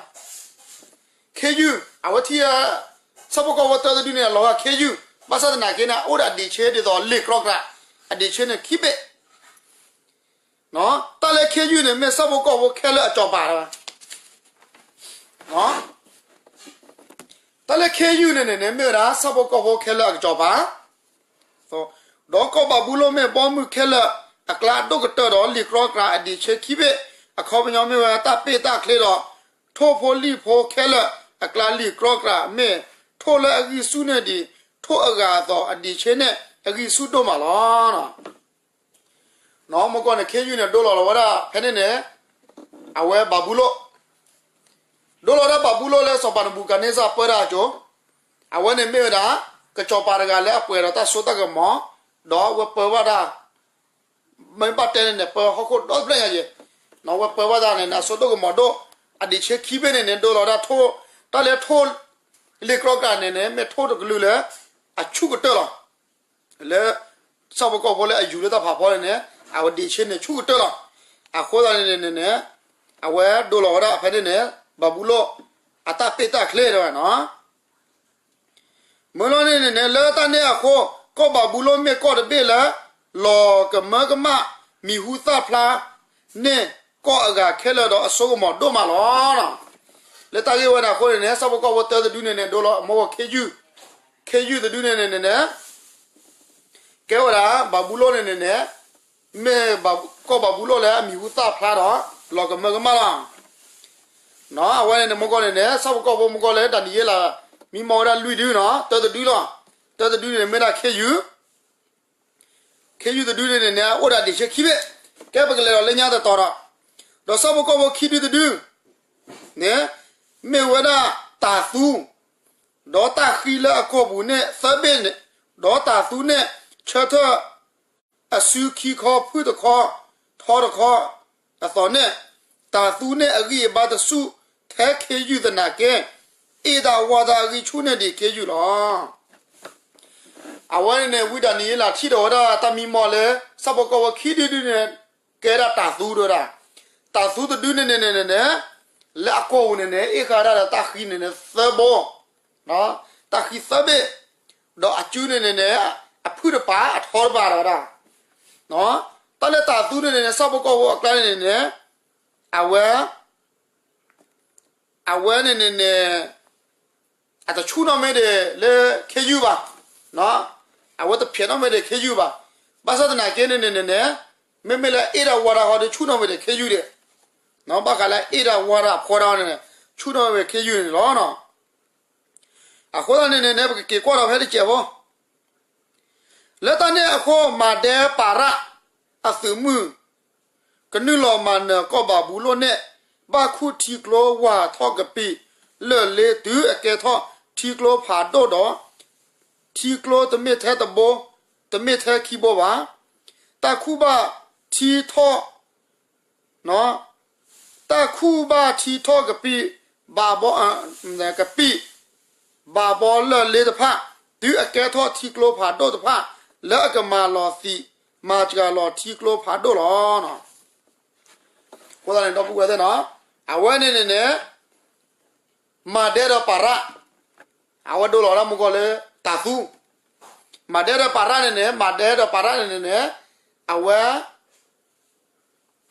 ခ့ယုၢ် အဝဲထံၣ် ဆၣ်ဖိကီၢ်ဖိတၢတဒုန့ၣ် အလီၤဝဲဒၣ်ခ့ယုၢ်, ဘၣ်ဆၣ်သနာ်က့န့ၣ် အိၣ်ဒီးအဒံးဆှၢဒ်သိးလံာ်ကြီကြာ် အဒံးဆှၢန့ၣ်ခံဘ့ၣ် တၢ်လၢခ့ယုၢ်န့ၣ် မ့ၢ်ဆၣ်ဖိကီၢ်ဖိခဲလၢာ်အစီၤပၤလီၤ. တၢ်လၢခ့ယုၢ်န့ၣ်န့ၣ်န့ၣ် မ့ၢ်ဝဲဒၣ်ဆၣ်ဖိကီၢ်ဖိခဲလၢာ်အစီၤပၤ, ဒီးကီၢ်ဘၤဘူလိၣ်မ့ၢ်ဘီမုၢ်ခဲလၢာ်အကျါအဒိၣ်ကတၢၢ်ဒီး လံာ်ကြီကြာ်အဒံးဆှၢခံဘ့ၣ်, အခီပညီမ့ၢ်ဝဲတၢ်ပ့ၢ်တၢ်ချ့ဒီး ထိၣ်ဖိလံၣ်ဖိခဲလၢာ်အကျါ လံာ်ကြီကြာ်မ့ၢ်ထိၣ်လၢအဂံၢ်ဆူၣ်န့ၢ်ဒံး ထိၣ်အဂၤအသိး အဒံးဆှၢန့ၣ် အဂံၢ်ဆူၣ်ဒိၣ်မးလီၤ. မ့ၢ်ကီၢ်န့ၣ် ခ့ယုၢ်န့ၣ် ဒိလီၤလီၤဝဲဒၣ်ဖဲန့ၣ်န့ၣ် အဝဲဘၤဘူလိၣ်, ဒိလီၤဝဲဒၣ်ဘၤဘူလိၣ်လၢစီၤပၤနဘူၤခၣ်နံစၤပၢတၢ်အစိၤ, အဝဲန့ၣ်မ့ၢ်ဝဲဒၣ် ကစီၤပၤတဂၤလၢအပှဲၤဒီးတၢ်စိတၢ်ကမီၤ, ဒီးအဝဲပၢဘၣ်တၢ် မ့ၢ်ဘၣ်တဲန့ၣ်န့ၣ် ပၢဟီၣ်ခိၣ်ဒီတဖျၢၣ်ညါယဲၢ်, အဝဲပၢဘၣ်တၢ်န့ၣ်န့ၣ် အစိတၢ်ကမီၤဒိၣ်, အဒံးဆှၢခံဘ့ၣ်န့ၣ်န့ၣ် ဒိလီၤဝဲဒၣ်ထိၣ်, တၢ်လၢထိၣ် လံာ်ကြီကြာ်န့ၣ်န့ၣ် မ့ၢ်ထိၣ်တကလုာ်လၢ အဆူၣ်ကတၢၢ်လီၤ. လၢ ဆၣ်ဖိကီၢ်ဖိလၢအယူၤလၢတၢ်ဖးဖီန့ၣ်န့ၣ် အဝဲဒံးဆှၢန့ၣ်ဆူၣ်ကတၢၢ်လီၤ. အဃိသတးန့ၣ်န့ၣ်န့ၣ် အဝဲဒိလီၤဝဲဒၣ်ဖဲန့ၣ်န့ၣ် ဘၤဘူလိၣ် အတၢ်ပ့ၢ်တၢ်ချ့တဲဝဲနီၤ မ့ၢ်လီၤန့ၣ်န့ၣ်န့ၣ် လၢတၢ်န့ၣ်အဃိ ကီၢ်ဘၤဘူလိၣ်မ့ၢ်ကီၢ်တဘ့ၣ်လၢ လီၤကမၢကမၣ် မံၤဟူသၣ်ဖျါ န့ၢ်ကီၢ်အဂၤခဲလၢာ်ဒီးအစိကမီၤဒိၣ်မးလီၤ. လၢတၢ်ဂ့ၢ်ဝဲန့ၣ်အဃိန့ၣ်န့ၣ် ဆၣ်ဖိကီၢ်ဖိတၢတဒုန့ၣ်န့ၣ် ဒိလီၤအမိၢ်ဝဲခ့ယုၢ်, ခ့ယုၢ်တဒုန့ၣ်န့ၣ်န့ၣ် ကဲဝဲဒၣ် ဘၤဘူလိၣ်န့ၣ်န့ၣ်န့ၣ် မ့ၢ်ကီၢ်ဘၤဘူလိၣ်လၢအမံၤဟူသၣ်ဖျါဒီး လီၤကမၢကမၣ်လီၤ. အဝဲန့ၣ်န့ၣ် မ့ၢ်ကီၢ်န့ၣ်န့ၣ် ဆၣ်ဖိကီၢ်ဖိမ့ၢ်ကီၢ်လၢ ဒၤနံးယ့လး မံမီၢ်ဝဲဒၣ်လွံၢ်ဒုနီၤ, တၢတဒုလီၤ. တၢတဒုန့ၣ် မ့ၢ်ဒၣ်ခ့ယုၢ်, ခ့ယုၢ်တဒုန့ၣ်န့ၣ်န့ၣ် အိၣ်ဒၣ်ဒံးဆၢခံဘ့ၣ်, ကဲပကလဲၤဒီးလၢညါတတီၤဒီး, ဒီးဆၣ်ဖိကီၢ်ဖိခံဒုတဒုန့ၣ် မ့ၢ်ဝဲဒၣ်တၤသူ ဒီးတၢ်ဃံလၢအကီၢ်ပူၤန့ၣ်သၢဘ့ၣ်န့ၣ်, ဒီးတၤသူန့ၣ် ဆၢထၢၣ်အစုခံခီ ဖုၣ်တခီ ထီတခီအသိးန့ၣ်, တၤသူန့ၣ်အဂံၢ်အဘါတစူၢ်ထဲခ့ယုၢ်သနာ်က့, အ့ၣ်တၢ်ဝါတၢ်အဂံၢ်ဆူၣ်န့ၢ်ဒံးခ့ယုၢ်လီၤ. အဝဲန့ၣ်န့ၣ် ဝံဒၤနံးယ့လးထံၣ်ဒီးဝဲဒၣ်တၢ်မံမီၢ်လၢ ဆၣ်ဖိကီၢ်ဖိခံဒုဒုန့ၣ် ကဲဒၣ်တၤသူဒိဒၣ်, တၤသူတဒုန့ၣ်န့ၣ်န့ၣ်န့ၣ် လၢအကီၢ်ပူၤန့ၣ်န့ၣ် အ့ၣ်ဃာ်ဒၣ်ဒီးတၢ်ဃံန့ၣ်န့ၣ်သၢဘိ, တၢ်ဃံသၢဘ့ၣ်, ဒီးအစုန့ၣ်န့ၣ်န့ၣ် အဖုၣ်တပၤအထီတပၤဒီးဝဲဒၣ်, တၢ်လၢတၤသူန့ၣ်န့ၣ်န့ၣ် ဆၣ်ဖိကီၢ်ဖိအကျါန့ၣ်န့ၣ်န့ၣ် အဝဲ အဝဲန့ၣ်န့ၣ်န့ၣ် အတဆူၣ်နီၣ်မ့ၢ်ဒံးလၢခ့ယုၢ်ဘၣ်, အဝဲတဖျဲးနီၣ်မ့ၢ်ဒံးခ့ယုၢ်ဘၣ်. ဘၣ်ဆၣ်သနာ်က့န့ၣ်န့ၣ်န့ၣ်န့ၣ် မ့မ့ၢ်လၢအ့ၣ်တၢ်ဝါတၢ်ဃီဒီးဆူၣ်နီၣ်မ့ၢ်ဒံးခ့ယုၢ်ဒံး, ဘၣ်ဃးလၢအ့ၣ်တၢ်ဝါတၢ်အဖီတၢ်န့ၣ် ဆူၣ်နီၣ်မ့ၢ်ဒံးခ့ယုၢ်န့ၣ်လီၤ. အဃိသတးန့ၣ်န့ၣ်န့ၣ် ပကက့ၤကွၢ်ဒီးဖဲတစဲးဖိ လၢတၢ်န့ၣ်အဃိ မၤဒဲပၤရၣ်အသုးမုၢ် ကနုာ်လီၤမၤနၢၤကီၢ်ဘၤဘူလိၣ်န့ၣ် ဘၣ်ခူၣ်ထံကျိဝၢ်ထီၣ်ကပံာ်လၢာ်လ့ တုၤအကဲထီၣ်ထံကျိဖးဒိၣ်ဒီး ထံကျိတမ့ၢ်ထဲတဘိ တမ့ၢ်ထဲခံဘိဘၣ်. တၢ်ခူၣ်ဘၣ်ထံထီၣ် တၢ်ခူၣ်ဘၣ်ထံထီၣ်ကပံာ် ဘးဘီ ကပံာ် ဘးဘီလၢာ်လ့တဖၣ် တုၤအကဲထီၣ်ထံကျိဖးဒိၣ်တဖၣ် လၢအကမၤလီၤသံး မၤစှၤလီၤထံကျိဖးဒိၣ်လီၤ. အဃိသတးန့ၣ် ဒီပုၢ်ဝဲၢ်သ့ၣ်နီၤ, အဝဲန့ၣ်န့ၣ်န့ၣ် မၤဒဲဒီးပၤရၣ်, အဝဲဒိလီၤဝဲဒၣ်မူကီၢ်လၢတၤသူ, မၤဒဲဒီးပၤရၣ်န့ၣ်န့ၣ် မၤဒဲဒီးပၤရၣ်န့ၣ်န့ၣ်န့ၣ် အဝဲ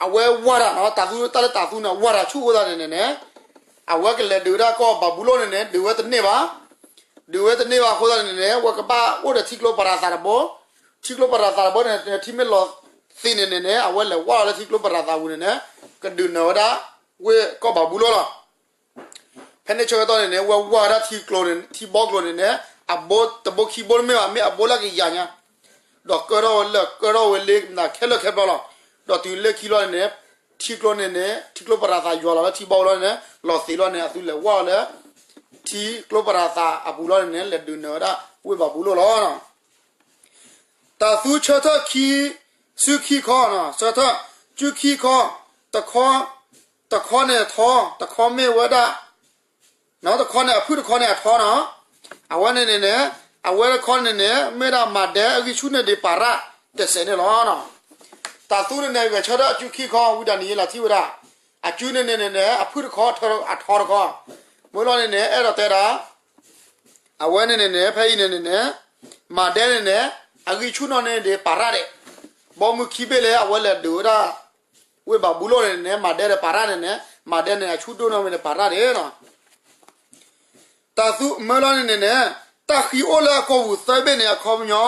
အဝဲဝါတၢ်နီၤ, တၤသူ တၢ်လၢတၤသူန့ၣ် ဝါတၢ်ဆူၣ်အဃိသတးန့ၣ်န့ၣ်န့ၣ် အဝဲကလဲၤဒုးဝဲဒၣ်ကီၢ်ဘၤဘူလိၣ်န့ၣ်န့ၣ် ဒုးဝဲတန့ၢ်ဘၣ်, ဒုးဝဲတန့ၢ်ဘၣ်အဃိသတးန့ၣ်န့ၣ် အဝဲကဘၣ်အိၣ်ဒီးထံကျိပရၤသးတဘိ, ထံကျိပရၤသးတဘိန့ၣ် ထံမ့ၢ်လီၤသံးန့ၣ်န့ၣ်န့ၣ် အဝဲလဲၤဝါလီၤလၢထံကျိပရၤသးပူၤန့ၣ်န့ၣ် ကဒုးနၢၤဝဲဒၣ် ဝ့ၢ်ကီၢ်ဘၤဘူလိၣ်လီၤ. ဖဲန့ၣ်ဆၢကတီၢ်န့ၣ်န့ၣ် ဝဲဝါဝဲဒၣ်ထံကျိန့ၣ် ထံဘီကျိန့ၣ်န့ၣ် အဘိတဘိခံဘိတမ့ၢ်ဘၣ် မ့ၢ်အဘိလၢကယၤညါ, ဒီးကၢထီၣ်ဝဲလၢာ် ကၢထီၣ်ဝဲလ့ခဲလၢာ်ခဲပျီလီၤ. ဒီးတုၤလၢခံလီၤန့ၣ်န့ၣ် ထံကျိန့ၣ်န့ၣ် ထံကျိပရၤသးယွၤလီၤလၢထံဘီလီၤန့ၣ် လီၤသံးလီၤန့ၣ် အသုလဲၤဝါလီၤလၢ ထံကျိပရၤသးအပူၤလီၤန့ၣ်န့ၣ် လဲၤဒုးနၢၤဝဲဒၣ်ဝ့ၢ်ဘၤဘူလိၣ်လီၤ. တၤသူဆၢထၢၣ်ခံ စုခံခီ, ဆၢထၢၣ် စုခံခီ, တခီ, တခီန့ၣ်ထီ, တခီမ့ၢ်ဝဲဒၣ်, တခီန့ၣ်အဖုၣ် တခီန့ၣ်အထီနီၤ. အဝဲန့ၣ်န့ၣ်န့ၣ် အဝဲတခီန့ၣ်န့ၣ် မ့ၢ်ဒၣ်မၤဒဲအဂံၢ်ဆူၣ်န့ၢ်ဒံးပၤရၣ်တစဲးန့ၣ်လီၤ. တၤသူန့ၣ်န့ၣ် ဂဲၤဆၢထၢၣ်အစုခံခီ ဝံဒၤနံးယ့လးထံၣ်ဝဲဒၣ်, အစုန့ၣ်န့ၣ်န့ၣ်န့ၣ် အဖုၣ်တခီ အထီတခီ, မ့ၢ်လီၤန့ၣ်န့ၣ် အဲၣ်ဒိးတဲဒၣ် အဝဲန့ၣ်န့ၣ်န့ၣ် ဖဲအံၤန့ၣ်န့ၣ်န့ၣ် မၤဒဲန့ၣ်န့ၣ် အဂံၢ်ဆူၣ်နီၣ်န့ၢ်ဒံးပၤရၣ်ဒံး, ဘီမုၢ်ခံဘ့ၣ်လၢအဝဲလဲၤဒုးဝဲဒၣ် ဝ့ၢ်ဘၤဘူလိၣ်န့ၣ်န့ၣ် မၤဒဲဒီးပၤရၣ်န့ၣ်န့ၣ် မၤဒဲန့ၣ် အဆူၣ်ဒိၣ်နီၣ်မ့ၢ်ဒံးပၤရၣ်ဒံးလီၤ. တၤသူမ့ၢ်လီၤန့ၣ်န့ၣ်န့ၣ် တၢ်ဃံအိၣ်လၢအကီၢ်ပူၤသၢဘ့ၣ်န့ၣ် အခီပညီ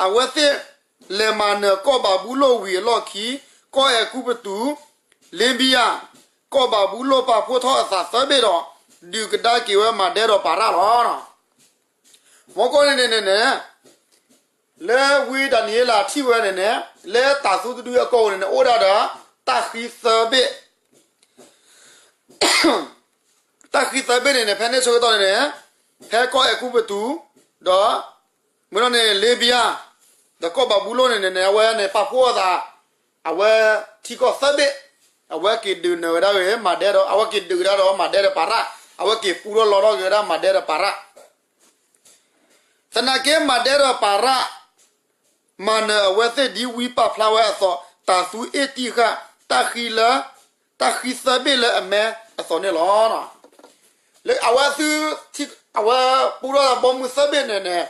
အဝဲသ့ၣ်လဲၤမၤနၢၤကီၢ်ဘၤဘူလိၣ်ဝံၤအလီၢ်ခံ ကီၢ်အဲၤကူပတူး, လ့ဘံယၤ, ကီၢ်ဘၤဘူလိၣ်ပာ်ဖှိၣ်ထီၣ်အသးသၢဘ့ၣ်ဒီး ဒုးကဒါက့ၤဝဲမၤဒဲဒီးပၤရၣ်လီၤ. မ့ၢ်ကီၢ်န့ၣ်န့ၣ်န့ၣ်န့ၣ် လၢဝံဒၤနံးယ့လးထံၣ်ဝဲန့ၣ်န့ၣ် လၢတၤသူတဒုအကီၢ်ပူၤန့ၣ်န့ၣ် အိၣ်ဒၣ်ဒီး တၢ်ဃံသၢဘ့ၣ် တၢ်ဃံသၢဘ့ၣ်န့ၣ်န့ၣ် ဖဲန့ၣ်ဆၢကတီၢ်န့ၣ်န့ၣ် ဖဲကီၢ်အဲၤကူပတူး ဒီး မ့ၢ်လီၤန့ၣ် လ့ဘံယၤ ဒီးကီၢ်ဘၤဘူလိၣ်န့ၣ်န့ၣ်န့ၣ် အဝဲန့ၣ်ပာ်ဖှိၣ်အသး အဝဲထံကီၢ်သၢဘ့ၣ် အဝဲက့ၤဒုးနၢၤဝဲဒၣ်ဂ့ၤ မၤဒဲဒီး အဝဲက့ၤဒုးကဒါဒီးမၤဒဲဒီးပၤရၣ် အဝဲက့ၤပူထီၣ်လီထီၣ်က့ၤဝဲဒၣ်မၤဒဲဒီးပၤရၣ် သနာ်က့မၤဒဲဒီးပၤရၣ် မၤနၢၤအဝဲသ့ၣ်ဒ်ဝံပာ်ဖျါဝဲအသိး တၤသူအ့ၣ်တံၢ်ဃာ် တၢ်ဃံလၢ တၢ်ဃံသၢဘ့ၣ်လၢအမဲအသိးန့ၣ်လီၤ. လၢအဝဲသု အဝဲပူထီၣ်သးဘီမုၢ်သၢဘ့ၣ်န့ၣ်န့ၣ်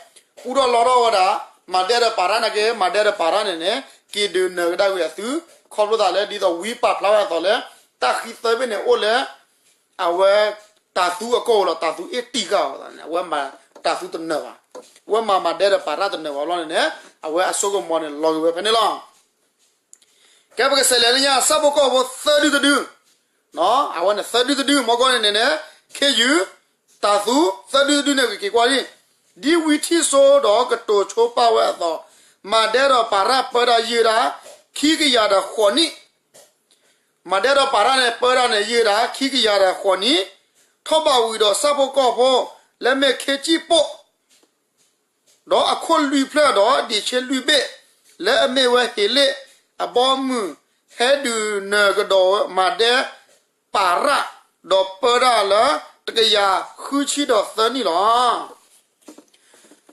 အူထီၣ်လီထီၣ်ဝဲဒၣ် မၤဒဲဒီးပၤရၣ်နာ်က့ မၤဒဲဒီးပၤရၣ်န့ၣ်န့ၣ် က့ၤဒုးနၢၤကဒါဝံၤအသုး ခီဖျိသးလၢဒ်သိးဝံပာ်ဖျါဝဲအသိးလၢ တၢ်ဃံသၢဘ့ၣ်န့ၣ်အိၣ်လၢ အဝဲ တၤသူအကီၢ်ဧိၤလီၤ. တၤသူအ့ၣ်တံၢ်ဃာ်အီၤန့ၣ် အဝဲမၤတၤသူတနၢၤဘၣ်. အဝဲမၤမၤဒဲဒီးပၤရၣ်တနၢၤဘၣ်ဘျီန့ၣ်န့ၣ် အဝဲအစိကမီၤန့ၣ်လီၤက့ၤဝဲဖဲန့ၣ်လီၤ. ကဲပကစးလဲၤလၢညါ ဆၣ်ဖိကီၢ်ဖိသၢဒုတဒု အဝဲန့ၣ်သၢဒုတဒု မ့ၢ်ကီၢ်န့ၣ်န့ၣ်န့ၣ် ခ့ယုၢ် တၤသူ သၢဒုတဒုန့ၣ် ကက့ၤကွၢ်လံ. ဒ်ဝံထံၣ်စိဒီးကတိၤဆိပာ်ဝဲအသိး, မၤဒဲဒီးပၤရၣ်ပၢတၢ်ယံာ်ဒၣ် ခံကယၤဒီးဃိးနံၣ်, မၤဒဲဒီးပၤရၣ်န့ၣ် ပၢတၢ်န့ၣ်ယံာ်ဒၣ် ခံကယၤဒီးဃိးနံၣ်, ထီၣ်ဘၣ်ဝံၤဒီးဆၣ်ဖိကီၢ်ဖိ လၢမ့ၢ်ခ့စံၣ်ပိၣ် ဒီးအခိၣ်လွံၢ်ဖျၢၣ်ဒီးဒံးဆ့လွံၢ်ဘ့ၣ်, လၢအမ့ၢ်ဝဲဟ့းလ့ၣ်အဘီအမုၢ် ဟဲဒုးနၢၤကဒီးမၤဒဲပၤရၣ်, ဒီးပၢတၢ်လၢတကယၤဃုဆံဒီးသၢနံၣ်လီၤ.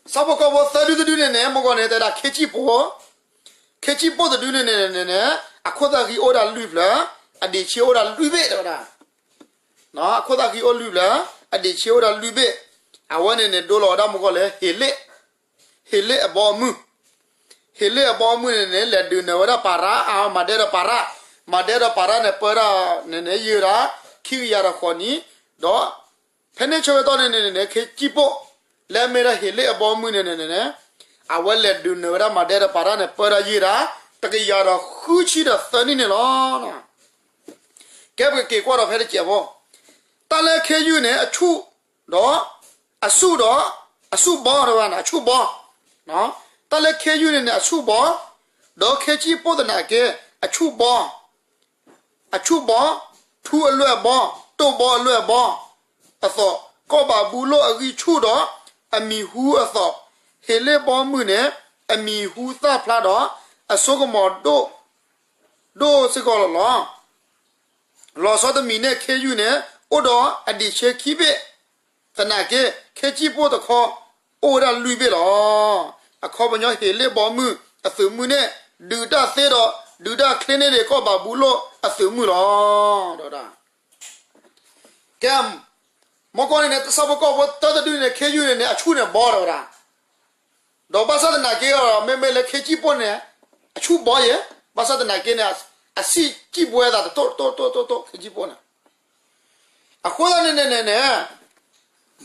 ဆၣ်ဖိကီၢ်ဖိသၢဒုတဒုန့ၣ်န့ၣ် မ့ၢ်ကီၢ်န့ၣ် တဲဒၣ်ခ့စံၣ်ပိၣ်, ခ့စံၣ်ပိၣ်တဒုန့ၣ်န့ၣ်န့ၣ် အခိၣ်သၣ်ဃံအိၣ်ဒၣ်လွံၢ်ဖျၢၣ်, အဒံးဆ့အိၣ်ဒၣ်လွံၢ်ဘ့ၣ်တဲဝဲဒၣ် အခိၣ်သၣ်ဃံအိၣ်လွံၢ်ဖျၢၣ်, အဒံးဆ့အိၣ်ဒၣ်လွံၢ်ဘ့ၣ်, အဝဲန့ၣ်န့ၣ် ဒိလီၤဝဲဒၣ်မ့ၢ်ကီၢ်လၢဟ့းလ့ၣ်, ဟ့းလ့ၣ်အဘီအမုၢ်, ဟ့းလ့ၣ်အဘီအမုၢ်န့ၣ်န့ၣ် လဲၤဒုးနၢၤဝဲဒၣ်ပၤရၣ်, မၤဒဲဒီးပၤရၣ်, မၤဒဲဒီးပၤရၣ်န့ၣ် ပၢတၢ်န့ၣ်န့ၣ် ယံာ်ဒၣ် ခံကယၤဒီးဃိးနံၣ်, ဒီး ဖဲန့ၣ်ဆၢကတီၢ်န့ၣ်န့ၣ်န့ၣ် ခ့စံၣ်ပိၣ် လၢအမ့ၢ်ဒၣ်ဟ့းလ့ၣ်အဘီအမုၢ်န့ၣ်န့ၣ်န့ၣ် အဝဲလဲၤဒုးနၢၤဝဲဒၣ်မၤဒဲဒီးပၤရၣ်န့ၣ် ပၢတၢ်ယံာ်ဒၣ် တကယၤဒီးဃုဆံဒီးသၢနံၣ်န့ၣ်လီၤ. ကဲပကက့ၤကွၢ်ဒီးဖဲတစဲးဖိ, တၢ်လၢခ့ယုၢ်န့ၣ် အဆူၣ်ဒီး အဆူၣ်ဒီး အဆူၣ်ဘီတဲဝဲန့ၣ် အဆူၣ်ဘီ, တၢ်လၢခ့ယုၢ်န့ၣ်န့ၣ် အဆူၣ်ဘီ, ဒီးခ့စံၣ်ပိၣ်သနာ်က့ အဆူၣ်ဘီ အဆူၣ်ဘီ, ထူအလွဲၢ်အဘီ, တိၢ်ဘီအလွဲၢ်အဘီ, အသိး ကီၢ်ဘးဘူလိၣ်အဂံၢ်ဆူၣ်ဒီး အမံၤဟူအသိး, ဟ့းလ့ၣ်ဘီမုၢ်န့ၣ် အမံၤဟူသၣ်ဖျါဒီး အစိကမီၤဒိၣ်စ့ၢ်ကီးလီၤလီၤ. လီၤဆီတမံၤန့ၣ် ခ့ယုၢ်န့ၣ် အိၣ်ဒီးအဒံးဆ့ခံဘ့ၣ်, သနာ်က့ ခ့စံၣ်ပိၣ်တခီ အိၣ်ဝဲဒၣ်လွံၢ်ဘ့ၣ်လီၤ. အခီပညီဟ့းလ့ၣ်ဘီမုၢ်အသုးမုၢ်န့ၣ် ဒုးတၢ်သ့ဒီး ဒုးတၢ်ချ့န့ၢ်ဒံးကီၢ်ဘးဘူလိၣ်အသုးမုၢ်လီၤ. ကဲ မ့ၢ်ကီၢ်န့ၣ်န့ၣ် တၢ်ဆၣ်ဖိကီၢ်ဖိတၢတဒုန့ၣ် ခ့ယုၢ်န့ၣ်န့ၣ် အဆူၣ်န့ၣ်ဘီတဲဝဲဒၣ်, ဒီးဘၣ်ဆၣ်သနာ်က့ဒီး မ့မ့ၢ်လၢခ့စံၣ်ပိၣ်န့ၣ် အဆူၣ်ဘီယဲ, ဘၣ်ဆၣ်သနာ်က့န့ၣ် အစံၣ်စံၣ်ဘှဲသးတတိၢ်တိၢ်တိၢ်တိၢ်တိၢ် ခ့စံၣ်ပိၣ်န့ၣ် အဃိသတးန့ၣ်န့ၣ်န့ၣ်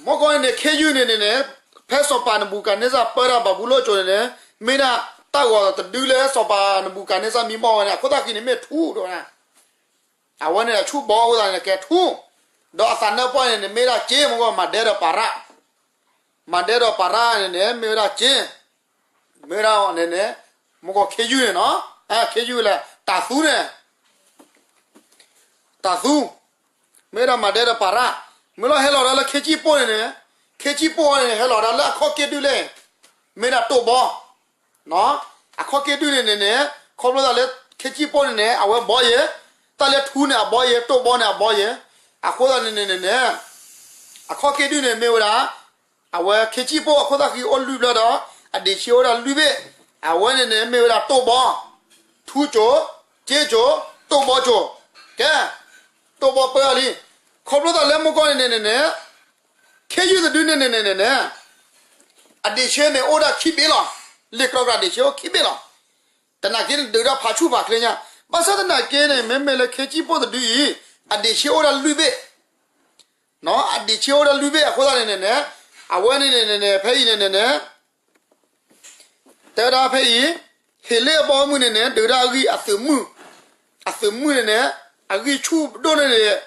မ့ၢ်ကီၢ်န့ၣ်န့ၣ် ခ့ယုၢ်န့ၣ်န့ၣ်န့ၣ် ဖဲစီၤပၤနဘူၤခၣ်န့စၢ်ပၢတၢ်ဘၤဘူလိၣ်အစိၤန့ၣ်န့ၣ် မ့ၢ်ဒၣ်တၢ်ဂီၤဒီးတဒုလၢစီၤပၤနဘူၤခၣ်န့စၢ်မံမီၢ်ဝဲန့ၣ် အခိၣ်သၣ်ဃံန့ၣ်မ့ၢ်ထူတဲဝဲဒၣ်, အဝဲန့ၣ်အဆူၣ်ဘီအဃိသတးန့ၣ် ကဲထူ, ဒီးအသးနါပှၢ်န့ၣ်န့ၣ် မ့ၢ်ဒၣ်စ့ မ့ၢ်ကီၢ်မၤဒဲဒီးပၤရၣ်, မၤဒဲဒီးပၤရၣ်န့ၣ်န့ၣ် မ့ၢ်ဝဲဒၣ်စ့, မ့ၢ်ဝဲဒၣ်န့ၣ်န့ၣ် မ့ၢ်ကီၢ်ခ့ယုၢ်န့ၣ်နီၤ, ခ့ယုၢ်လၢ တၤသူန့ၣ် တၤသူ, မ့ၢ်ဒၣ်မၤဒဲဒီးပၤရၣ်, မ့ၢ်လီၤဟဲလီၤဒၣ်လၢခ့စံၣ်ပိၣ်န့ၣ်န့ၣ်, ခ့စံၣ်ပိၣ်န့ၣ် ဟဲလီၤဒၣ်လၢအခီၣ်က့ၣ်ဒုၣ်လဲၣ်, မ့ၢ်ဒၣ်တိၢ်ဘီ, အခီၣ်က့ၣ်ဒုၣ်န့ၣ်န့ၣ်န့ၣ် ခီဖျိသးလၢခ့စံၣ်ပိၣ်န့ၣ်န့ၣ် အဝဲဘီယဲ, တၢ်လၢထူန့ၣ်အဘီယဲ, တိၢ်ဘီန့ၣ်အဘီယဲ, အဃိသတးန့ၣ်န့ၣ်န့ၣ်န့ၣ် အခီၣ်က့ၣ်ဒုၣ်န့ၣ်မ့ၢ်ဝဲဒၣ် အဝဲခ့စံၣ်ပိၣ်အခိၣ်သၣ်ဃံအိၣ်လွံၢ်ဖျၢၣ်ဒီး အဒံးဆ့အိၣ်ဒၣ်လွံၢ်ဘ့ၣ်, အဝဲန့ၣ်န့ၣ်မ့ၢ်ဝဲဒၣ်တိၢ်ဘီ, ထူစိၤ, စ့စိၤ, တိၢ်ဘီစိၤ, ကဲ, တိၢ်ဘီပၢအီၤလံ, ခီဖျိသးလၢမ့ၢ်ကီၢ်န့ၣ်န့ၣ်န့ၣ်န့ၣ် ခ့ယုၢ်တဒုန့ၣ်န့ၣ်န့ၣ်န့ၣ်န့ၣ် အဒံးဆ့န့ၣ်အိၣ်ဒၣ်ခံဘ့ၣ်လီၤ, လ့ၢ်ကြီကြၢ်ဒံးဆ့အိၣ်ခံဘ့ၣ်လီၤ, သနာ်က့န့ၣ်ဒုးဒၣ်ဖးဆူၣ်ဖးချ့ညါ, ဘၣ်ဆၣ်သနာ်က့န့ၣ် မ့မ့ၢ်လၢခ့စံၣ်ပိၣ်တဒုအံၤ အဒံးဆ့အိၣ်ဒၣ်လွံၢ်ဘ့ၣ် အဒံးဆ့အိၣ်ဒၣ်လွံၢ်ဘ့ၣ်အဃိသတးန့ၣ်န့ၣ်န့ၣ် အဝဲန့ၣ်န့ၣ်န့ၣ် ဖဲအံၤန့ၣ်န့ၣ်န့ၣ် တဲဝဲဒၣ်ဖဲအံၤ ဟ့းလ့ၣ်အဘီအမုၢ်န့ၣ်န့ၣ် ဒုးဒၣ်အဂံၢ်အသုးမုၢ်, အသုးမုၢ်န့ၣ်န့ၣ် အဂံၢ်ဆူၣ်ဒိၣ်န့ၣ်န့ၣ်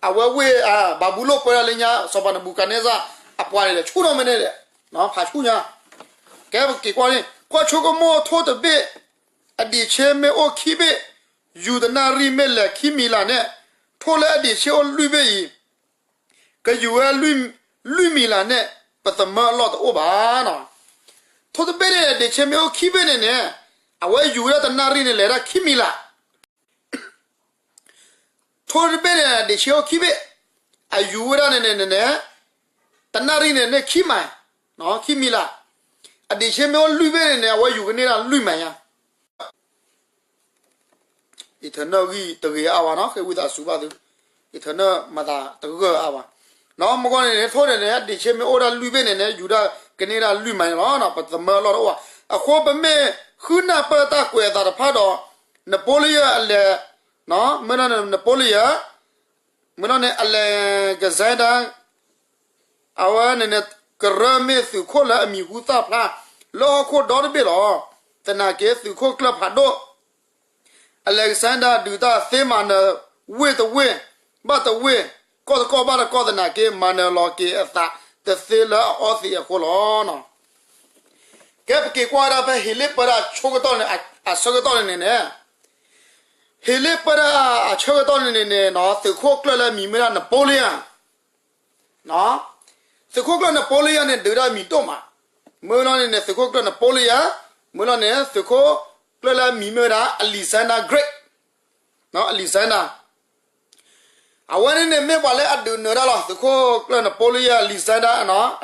အဝဲဝ့ၢ်ဘၤဘူလိၣ်ပၢဒၣ်လၢညါ စီၤပၤနဘူၤခၣ်န့စၢ်အပှၤန့ၣ်ဒီး ဆူၣ်နီၤမဲာ်န့ၣ်ဒီး ဖးဆူၣ်ညါ, ကဲပက့ၤကွၢ်န့ၣ် ကွၢ်ဆိကမိၣ်ထိၣ်တဘ့ၣ် အဒံးဆ့မ့ၢ်အိၣ်ခံဘ့ၣ် ယူၤတနၣ်ရံၣ်မ့ၢ်လဲၤခံမံၤလၢ်န့ၣ် ထိၣ်လၢအဒံးဆ့အိၣ်လွံၢ်ဘ့ၣ်အံၤ ကယူၤဝဲလွံၢ်မံၤလၢ်န့ၣ် ပသမၢအလီၢ်တအိၣ်ဘၣ်နီၤ. ထိၣ်တဘ့ၣ်န့ၣ် ဒံးဆ့မ့ၢ်အိၣ်ခံဘ့ၣ်န့ၣ်န့ၣ် အဝဲယူၤဝဲဒၣ်တနၣ်ရံၣ်န့ၣ် လဲၤဒၣ်ခံမံၤလၢ် ထိၣ်တဘ့ၣ်န့ၣ် ဒံးဆ့အိၣ်ခံဘ့ၣ်, အယူၤဝဲဒၣ်န့ၣ်န့ၣ်န့ၣ် တနၣ်ရံၣ်န့ၣ်န့ၣ် ခံမံၤ, ခံမံၤလၢ်, အဒံးဆ့မ့ၢ်အိၣ်လွံၢ်ဘ့ၣ်န့ၣ်န့ၣ် အဝဲယူၤကန့ၢ်ဒၣ်လွံၢ်မံၤညါ အံၤထၢၣ်နၢၣ်ဂံၢ်တဂ့ၤအါဘၣ်နီၤ ဃ့ဝံသးစူၤဘၣ်သု, အံၤထၢၣ်နၢၣ်မၤသးတဂၢၢ်အါဘၣ်, နီၤ မ့ၢ်ကီၢ်န့ၣ်န့ၣ် ထိၣ်န့ၣ်န့ၣ် ဒံးဆ့မ့ၢ်အိၣ်ဒၣ်လွံၢ်ဘ့ၣ်န့ၣ်န့ၣ် ယူၤဒၣ် ကန့ၢ်ဒၣ်လွံၢ်မးန့ၣ်လီၤ. ပသမၢလီၢ်တအိၣ်ဘၣ်. အဃိပမ့ၢ်ဃုနၢ်ပၢၢ်တၢ်ကွဲးအသးတဖၣ်ဒီး Napoleon အလဲၤ, မ့ၢ်လီၤန့ၣ် Napoleon မ့ၢ်လီၤန့ၣ် Alexander အဝဲန့ၣ်န့ၣ် ကရၢမ့ၢ်သုးခိၣ်လၢအမံၤဟူသၣ်ဖျါ လၢဟီၣ်ခိၣ်ဒီတဘ့ၣ်လီၤ. သနာ်က့သုးခိၣ်ကျၢၢ်ဖးဒိၣ် Alexander ဒုးတၢ်သ့မၤနၢၤ ဝ့ၢ်တဝ့ၢ်ဘၣ်တဝ့ၢ် ကီၢ်တကီၢ်ဘၣ်တကီၢ် သနာ်က့ မၤနၢၤလီၤက့ၤအသးတသ့လၢအအီသံးအဃိလီၤ. ကဲပက့ၤကွၢ်ဝဲဒၣ်ဖဲဟ့းလ့ၣ်ပၢတၢ်အဆၢကတီၢ်န့ၣ်, အဆၢကတီၢ်န့ၣ်န့ၣ်န့ၣ်, ဟ့းလ့ၣ်ပၢတၢ်အဆၢကတီၢ်န့ၣ်န့ၣ်န့ၣ် သုးခိၣ်ကျၢၢ်လၢအမံၤမ့ၢ်ဒၣ် Napoleon သုးခိၣ်ကျၢၢ် Napoleon န့ၣ် ဒုးဒၣ်မံၤဒိၣ်မး. မ့ၢ်လီၤန့ၣ်န့ၣ် သုးခိၣ်ကျၢၢ် Napoleon, မ့ၢ်လီၤန့ၣ် သုးခိၣ်ကျၢၢ်လၢအမံၤမ့ၢ်ဝဲဒၣ် Alexander Great, Alexander အဝဲန့ၣ်န့ၣ် မ့ၢ်ပှၤလၢအဒုးနၢၤတၢ်လီၤ. သုးခိၣ်ကျၢၢ် Napoleon, Alexander,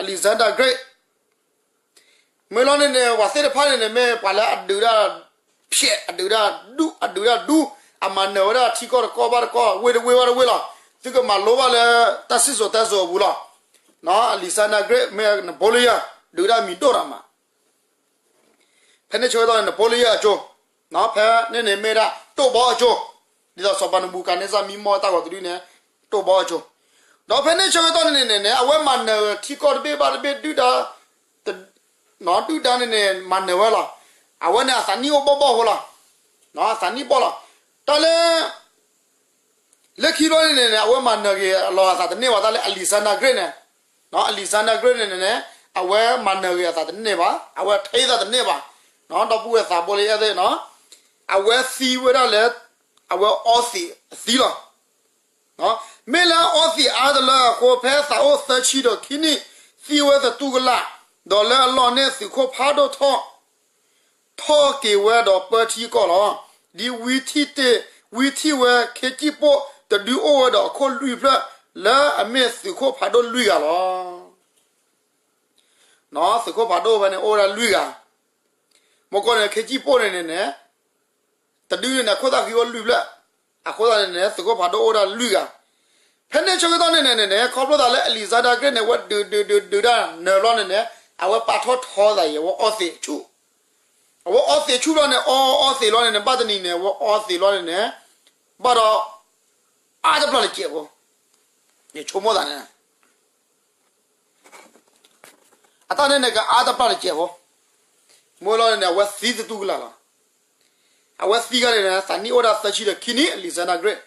Alexander Great မ့ၢ်လီၤန့ၣ်န့ၣ် ပှၤသ့ၣ်တဖၣ်န့ၣ်န့ၣ် မ့ၢ်ပှၤလၢအဒုးတၢ်ဖျဲး, အဒုးတၢ်ဒူ, အဒုးတၢ်ဒူ, အမၤနၢၤဝဲဒၣ်ထံကီၢ်တကီၢ်ဘၣ်တကီၢ်, ဝ့ၢ်တဝ့ၢ်ဘၣ်တဝ့ၢ်လီၤ. သုကမၤလိဘၣ်လၢတၢ်စံၣ်စိၤတဲစိၤအပူၤလီၤ. Alexander Great မ့ၢ် Napoleon ဒုးတၢ်မံၤဒိၣ်တၢ်မး ဖဲန့ၣ်ဆၢကတီၢ်န့ၣ် Napoleon အကၠိ, ဖဲန့ၣ်န့ၣ်မ့ၢ်ဒၣ်တိၢ်ဘီအကၠိ, ဒ်သိးစီၤပၤနဘူၤခၣ်န့စၢ်မံမီၢ်တၢ်ဂီၤတဒုန့ၣ် တိၢ်ဘီအကၠိ, ဒီးဖဲန့ၣ်ဆၢကတီၢ်န့ၣ်န့ၣ်န့ၣ် အဝဲမၤနၢၤထံကီၢ်တဘ့ၣ်ဘၣ်တဘ့ၣ်ဒုၣ်ဒါ, ဒုၣ်ဒါန့ၣ်န့ၣ် မၤနၢၤဝဲလီၤ. အဝဲန့ၣ်အသးနံၣ်အိၣ်ဘီၣ်ဘီၣ်ဖိလီၤ. အသးနံၣ်ဘီၣ်လီၤ. တၢ်လၢ လၢခံဘျီန့ၣ်န့ၣ် အဝဲမၤနၢၤက့ၤလီၤအသးတန့ၢ်ဘၣ် တၢ်လၢ Alexander Great န့ၣ်, Alexander Great န့ၣ်န့ၣ် အဝဲမၤနၢၤက့ၤအသးတန့ၢ်ဘၣ်, အဝဲထဲအသးတန့ၢ်ဘၣ်, ဒီပုၢ်ဝဲၢ်သးဘိလၢယအဲၣ်သ့ၣ်, အဝဲသံဝဲဒၣ်လၢ အဝဲအီသံးအသံလီၤ. မ့ၢ်လၢအီသံးအါတလၢအဃိ ဖဲသးအိၣ်သၢဆံဒီးခံနံၣ် သံဝဲသတူၢ်ကလာ်, ဒီးလၢအလီၢ်န့ၣ် သုးခိၣ်ဖးဒိၣ်ထီၣ် ထီၣ်က့ၤဝဲဒီးပၢထံကီၢ်လီၤ. ဒ်ဝံထံၣ်တ့ၢ်, ဝံထံၣ်ဝဲခ့ကံၣ်ပိၣ်တဒုအိၣ်ဝဲဒီးအခိၣ်လွံၢ်ဖျၢၣ် လၢအမ့ၢ်သုးခိၣ်ဖးဒိၣ်လွံၢ်ဂၤလီၤ. သုးခိၣ်ဖးဒိၣ်ဖဲန့ၣ်အိၣ်ဝဲဒၣ်လွံၢ်ဂၤ, မ့ၢ်ကီၢ်န့ၣ် ခ့ကံၣ်ပိၣ်န့ၣ်န့ၣ်န့ၣ် တဒုန့ၣ်န့ၣ် အခိၣ်သၣ်ဃံအိၣ်လွံၢ်ဖျၢၣ်, အဃိသတးန့ၣ်န့ၣ် သုးခိၣ်ဖးဒိၣ်အိၣ်ဒၣ်လွံၢ်ဂၤ. ဖဲန့ၣ်ဆၢကတီၢ်န့ၣ်န့ၣ်န့ၣ် ခီဖျိသးလၢ Alexander Great န့ၣ် အဝဲဒုးဒုးဒုးဒုးဒၣ်နၢၤဘျီန့ၣ်န့ၣ် အဝဲပာ်ထီၣ်ထီသးအံၤ အဝဲအီသံးဆူၣ်, အဝဲအီသံးဆူၣ်ဘျီန့ၣ် အီအီသံးလီၤန့ၣ်န့ၣ် ဘၣ်တနံၤန့ၣ် အဝဲအီသံးလီၤန့ၣ်န့ၣ် ဘၣ်ဒီး အါတပျၢ်တစဲးဖိ, ယဆိကမိၣ်သးန့ၣ် အတၢ်န့ၣ်န့ၣ် ကအါတပျၢ်တစဲးဖိ, မ့ၢ်လီၤန့ၣ်န့ၣ် အဝဲသံသတူၢ်ကလာ်လီၤ. အဝဲသံခါန့ၣ်န့ၣ် သးနံၣ်အိၣ်ဒၣ်သၢဆံဒီးခံနံၣ် Alexander Great.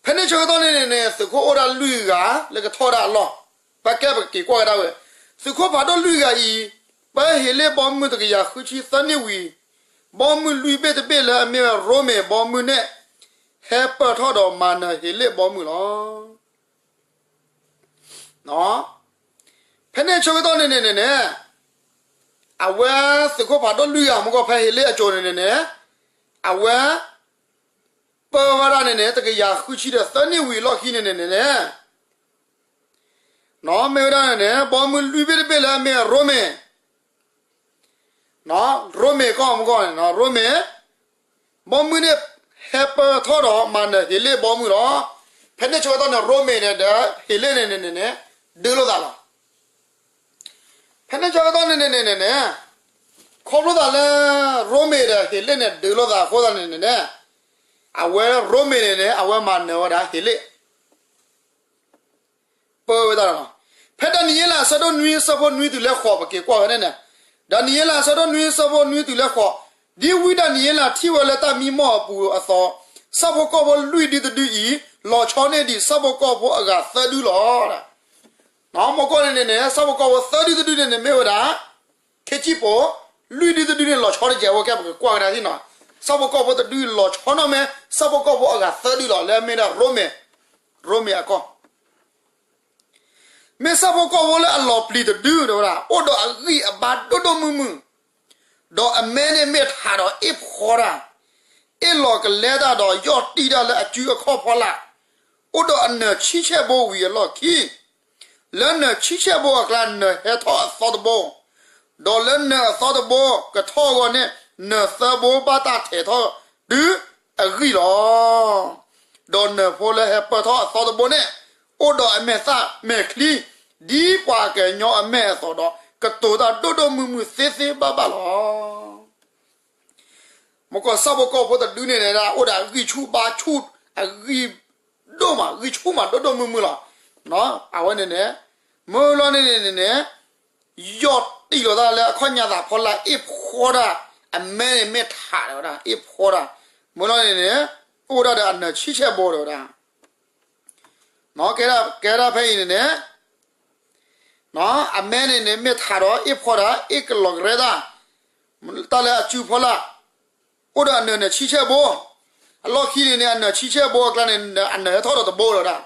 ဖဲန့ၣ်ဆၢကတီၢ်န့ၣ်န့ၣ်န့ၣ် သုးခိၣ်အိၣ်ဒၣ်လွံၢ်ဂၤ လၢကထီၣ်ဒၣ်အလီၢ်, ပကဲပက့ၤကွၢ်ကဒါဝဲ, သုးခိၣ်ဖးဒိၣ်လွံၢ်ဂၤအံၤ ပၢဟ့းလ့ၣ်ဘီမုၢ်တကယၤဃုဆံသၢနံၣ်ဝံၤ, ဘီမုၢ်လွံၢ်ဘ့ၣ်တဘ့ၣ်လၢအမ့ၢ်ဝဲရိမ့ၤဘီမုၢ်န့ၣ် ဟဲပၢၢ်ထီၣ်ဒီးမၤနၢၤဟ့းလ့ၣ်ဘီမုၢ်လီၤ. ဖဲန့ၣ်ဆၢကတီၢ်န့ၣ်န့ၣ်န့ၣ်န့ၣ် အဝဲသုးခိၣ်ဖးဒိၣ်လွံၢ်ဂၤမ့ၢ်ကီၢ်ဖဲဟ့းလ့ၣ်အကၠိၤန့ၣ်န့ၣ်န့ၣ် အဝဲ ပၢဝဲဒၣ်န့ၣ်န့ၣ် တကယၤဃုဆံဒီးသၢနံၣ်ဝံၤအလီၢ်ခံန့ၣ်န့ၣ်န့ၣ်န့ၣ် မ့ၢ်ဝဲဒၣ်န့ၣ်န့ၣ် ဘီမုၢ်လွံၢ်ဘ့ၣ်တဘ့ၣ်လၢအမ့ၢ်ရိမ့ၤ ရိမ့ၤကီၢ်မ့ၢ်ကီၢ်န့ၣ် ရိမ့ၤ ဘီမုၢ်န့ၣ် ဟဲပၢၢ်ထီၣ်ဒီးမၤနၢၤဟ့းလ့ၣ်ဘီမုၢ်လီၤ. ဖဲန့ၣ်ဆၢကတီၢ်န့ၣ် ရိမ့ၤန့ၣ်ဒီးဟ့းလ့ၣ်န့ၣ်န့ၣ်န့ၣ် ဒုးလိာ်သးလီၤ. ဖဲန့ၣ်ဆၢကတီၢ်န့ၣ်န့ၣ်န့ၣ်န့ၣ် ခီဖျိသးလၢ ရိမ့ၤဒီးဟ့းလ့ၣ်န့ၣ် ဒုးလိာ်သးအဃိသတးန့ၣ်န့ၣ်န့ၣ် အဝဲရိမ့ၤန့ၣ်န့ၣ် အဝဲမၤနၢၤဝဲဒၣ်ဟ့းလ့ၣ် ပၢဝဲဒၣ်လီၤ. ဖဲဒၤနံးယ့လးအဆၢဒိၣ်နွံအဆၢဖိနွံတုၤလၢဃိး ပက့ၤကွၢ်ဖဲန့ၣ်န့ၣ်, ဒၤနံးယ့လးအဆၢဒိၣ်နွံအဆၢဖိနွံတုၤလၢဃိး, ဒ်ဝံဒၤနံးယ့လးထံၣ်ဝဲလၢတၢ်မံမီၢ်အပူၤအသိး, ဆၣ်ဖိကီၢ်ဖိလွံၢ်ဒုတဒုအံၤ လီၤဆီန့ၢ်ဒံးဆၣ်ဖိကီၢ်ဖိအဂၤသၢဒုလီၤ. မ့ၢ်ကီၢ်န့ၣ်န့ၣ်န့ၣ် ဆၣ်ဖိကီၢ်ဖိသၢဒုတဒုန့ၣ်န့ၣ်မ့ၢ်ဝဲဒၣ် ခ့ကံၣ်ပိၣ်, လွံၢ်ဒုတဒုန့ၣ် လီၤဆီတကဲးဝဲ ကဲပကကွၢ်ကဒါသ့ၣ်နီၤ, ဆၣ်ဖိကီၢ်ဖိတဒုလီၤဆီနီၣ်မ့ၢ် ဆၣ်ဖိကီၢ်ဖိအဂၤသၢဒုလီၤ လၢအမ့ၢ်ဒၣ်ရိမ့ၤ, ရိမ့ၤအကီၢ် မ့ၢ်ဆၣ်ဖိကီၢ်ဖိလၢအလီၤပျံၤတဒု တဲဝဲဒၣ် အိၣ်ဒီးအဂံၢ်အဘါဒိၣ်ဒိၣ်မုၢ်မုၢ်, ဒီးအမဲန့ၣ်မ့ၢ်ထးဒီးအ့ၣ်ဖီတၢ်, အ့ၣ်လီၤကလဲတၢ်ဒီးယီၢ်တံၢ်တၢ်လၢအစုအခီၣ်ဖီလာ်, အိၣ်ဒီးအနၢၤဆံဆဲၣ်ဘိဝံၤအလီၢ်ခံ, လၢနၢၤဆံဆဲၣ်ဘိအကျါ နၢၤဟဲထီၣ်အသီတဘိ, ဒီးလၢနၢၤအသီတဘိကထီၣ်အဂီၢ်န့ၣ် နၢၤသၢဘိဘၣ်တၢ်ထဲးထီၣ်တုၤအဂံၢ်လီၤ. ဒီးနၢၤဖိလၢဟဲပၢၢ်ထီၣ်အသီတဘိန့ၣ် အိၣ်ဒီးအမဲာ်သၣ်မဲာ်ချံ ဒ်ပှၤကညီအမဲာ်အသီဒီး ကတိၤတၢ်ဒိၣ်ဒိၣ်မုၢ်မုၢ်သ့သ့ဘၣ်ဘၣ်လီၤ. မ့ၢ်ကီၢ်ဆၣ်ဖိကီၢ်ဖိတဒုန့ၣ်န့ၣ်ဒၣ် အိၣ်ဒီးအဂံၢ်ဆူၣ်ဘါဆူၣ် အဂံၢ်ဒိၣ်မး ဂံၢ်ဆူၣ်မးဒိၣ်ဒိၣ်မုၢ်မုၢ်လီၤ. အဝဲန့ၣ်န့ၣ် မ့ၢ်လီၤန့ၣ်န့ၣ်န့ၣ် ယီၢ်တံၢ်လိာ်သးလၢအခီၣ်ညါသးဖီလာ် အ့ၣ်ဖှီတၢ် အမဲန့ၣ်မ့ၢ်ထးဒီးဝဲဒၣ် အ့ၣ်ဖှီတၢ် မ့ၢ်လီၤန့ၣ်န့ၣ် အိၣ်ဒၣ်ဒီးအနၢၤဆံဆဲၣ်ဘိဒီးဝဲဒၣ် ကဲဒၣ်ဖဲအံၤန့ၣ်န့ၣ် အမဲန့ၣ်န့ၣ် မ့ၢ်ထးဒီးအ့ၣ်ဖှီတၢ် အ့ၣ်ကလီၤကရဲတၢ် တၢ်လၢအစုဖီလာ် အိၣ်ဒီးအနၢၤန့ၣ်ဆံဆဲၣ်ဘိ အလီၢ်ခံန့ၣ်န့ၣ် အနၢၤဆံဆဲၣ်ဘိအကျါန့ၣ် အနၢၤဟဲထီၣ်ဒီးတဘိဒီးဝဲဒၣ်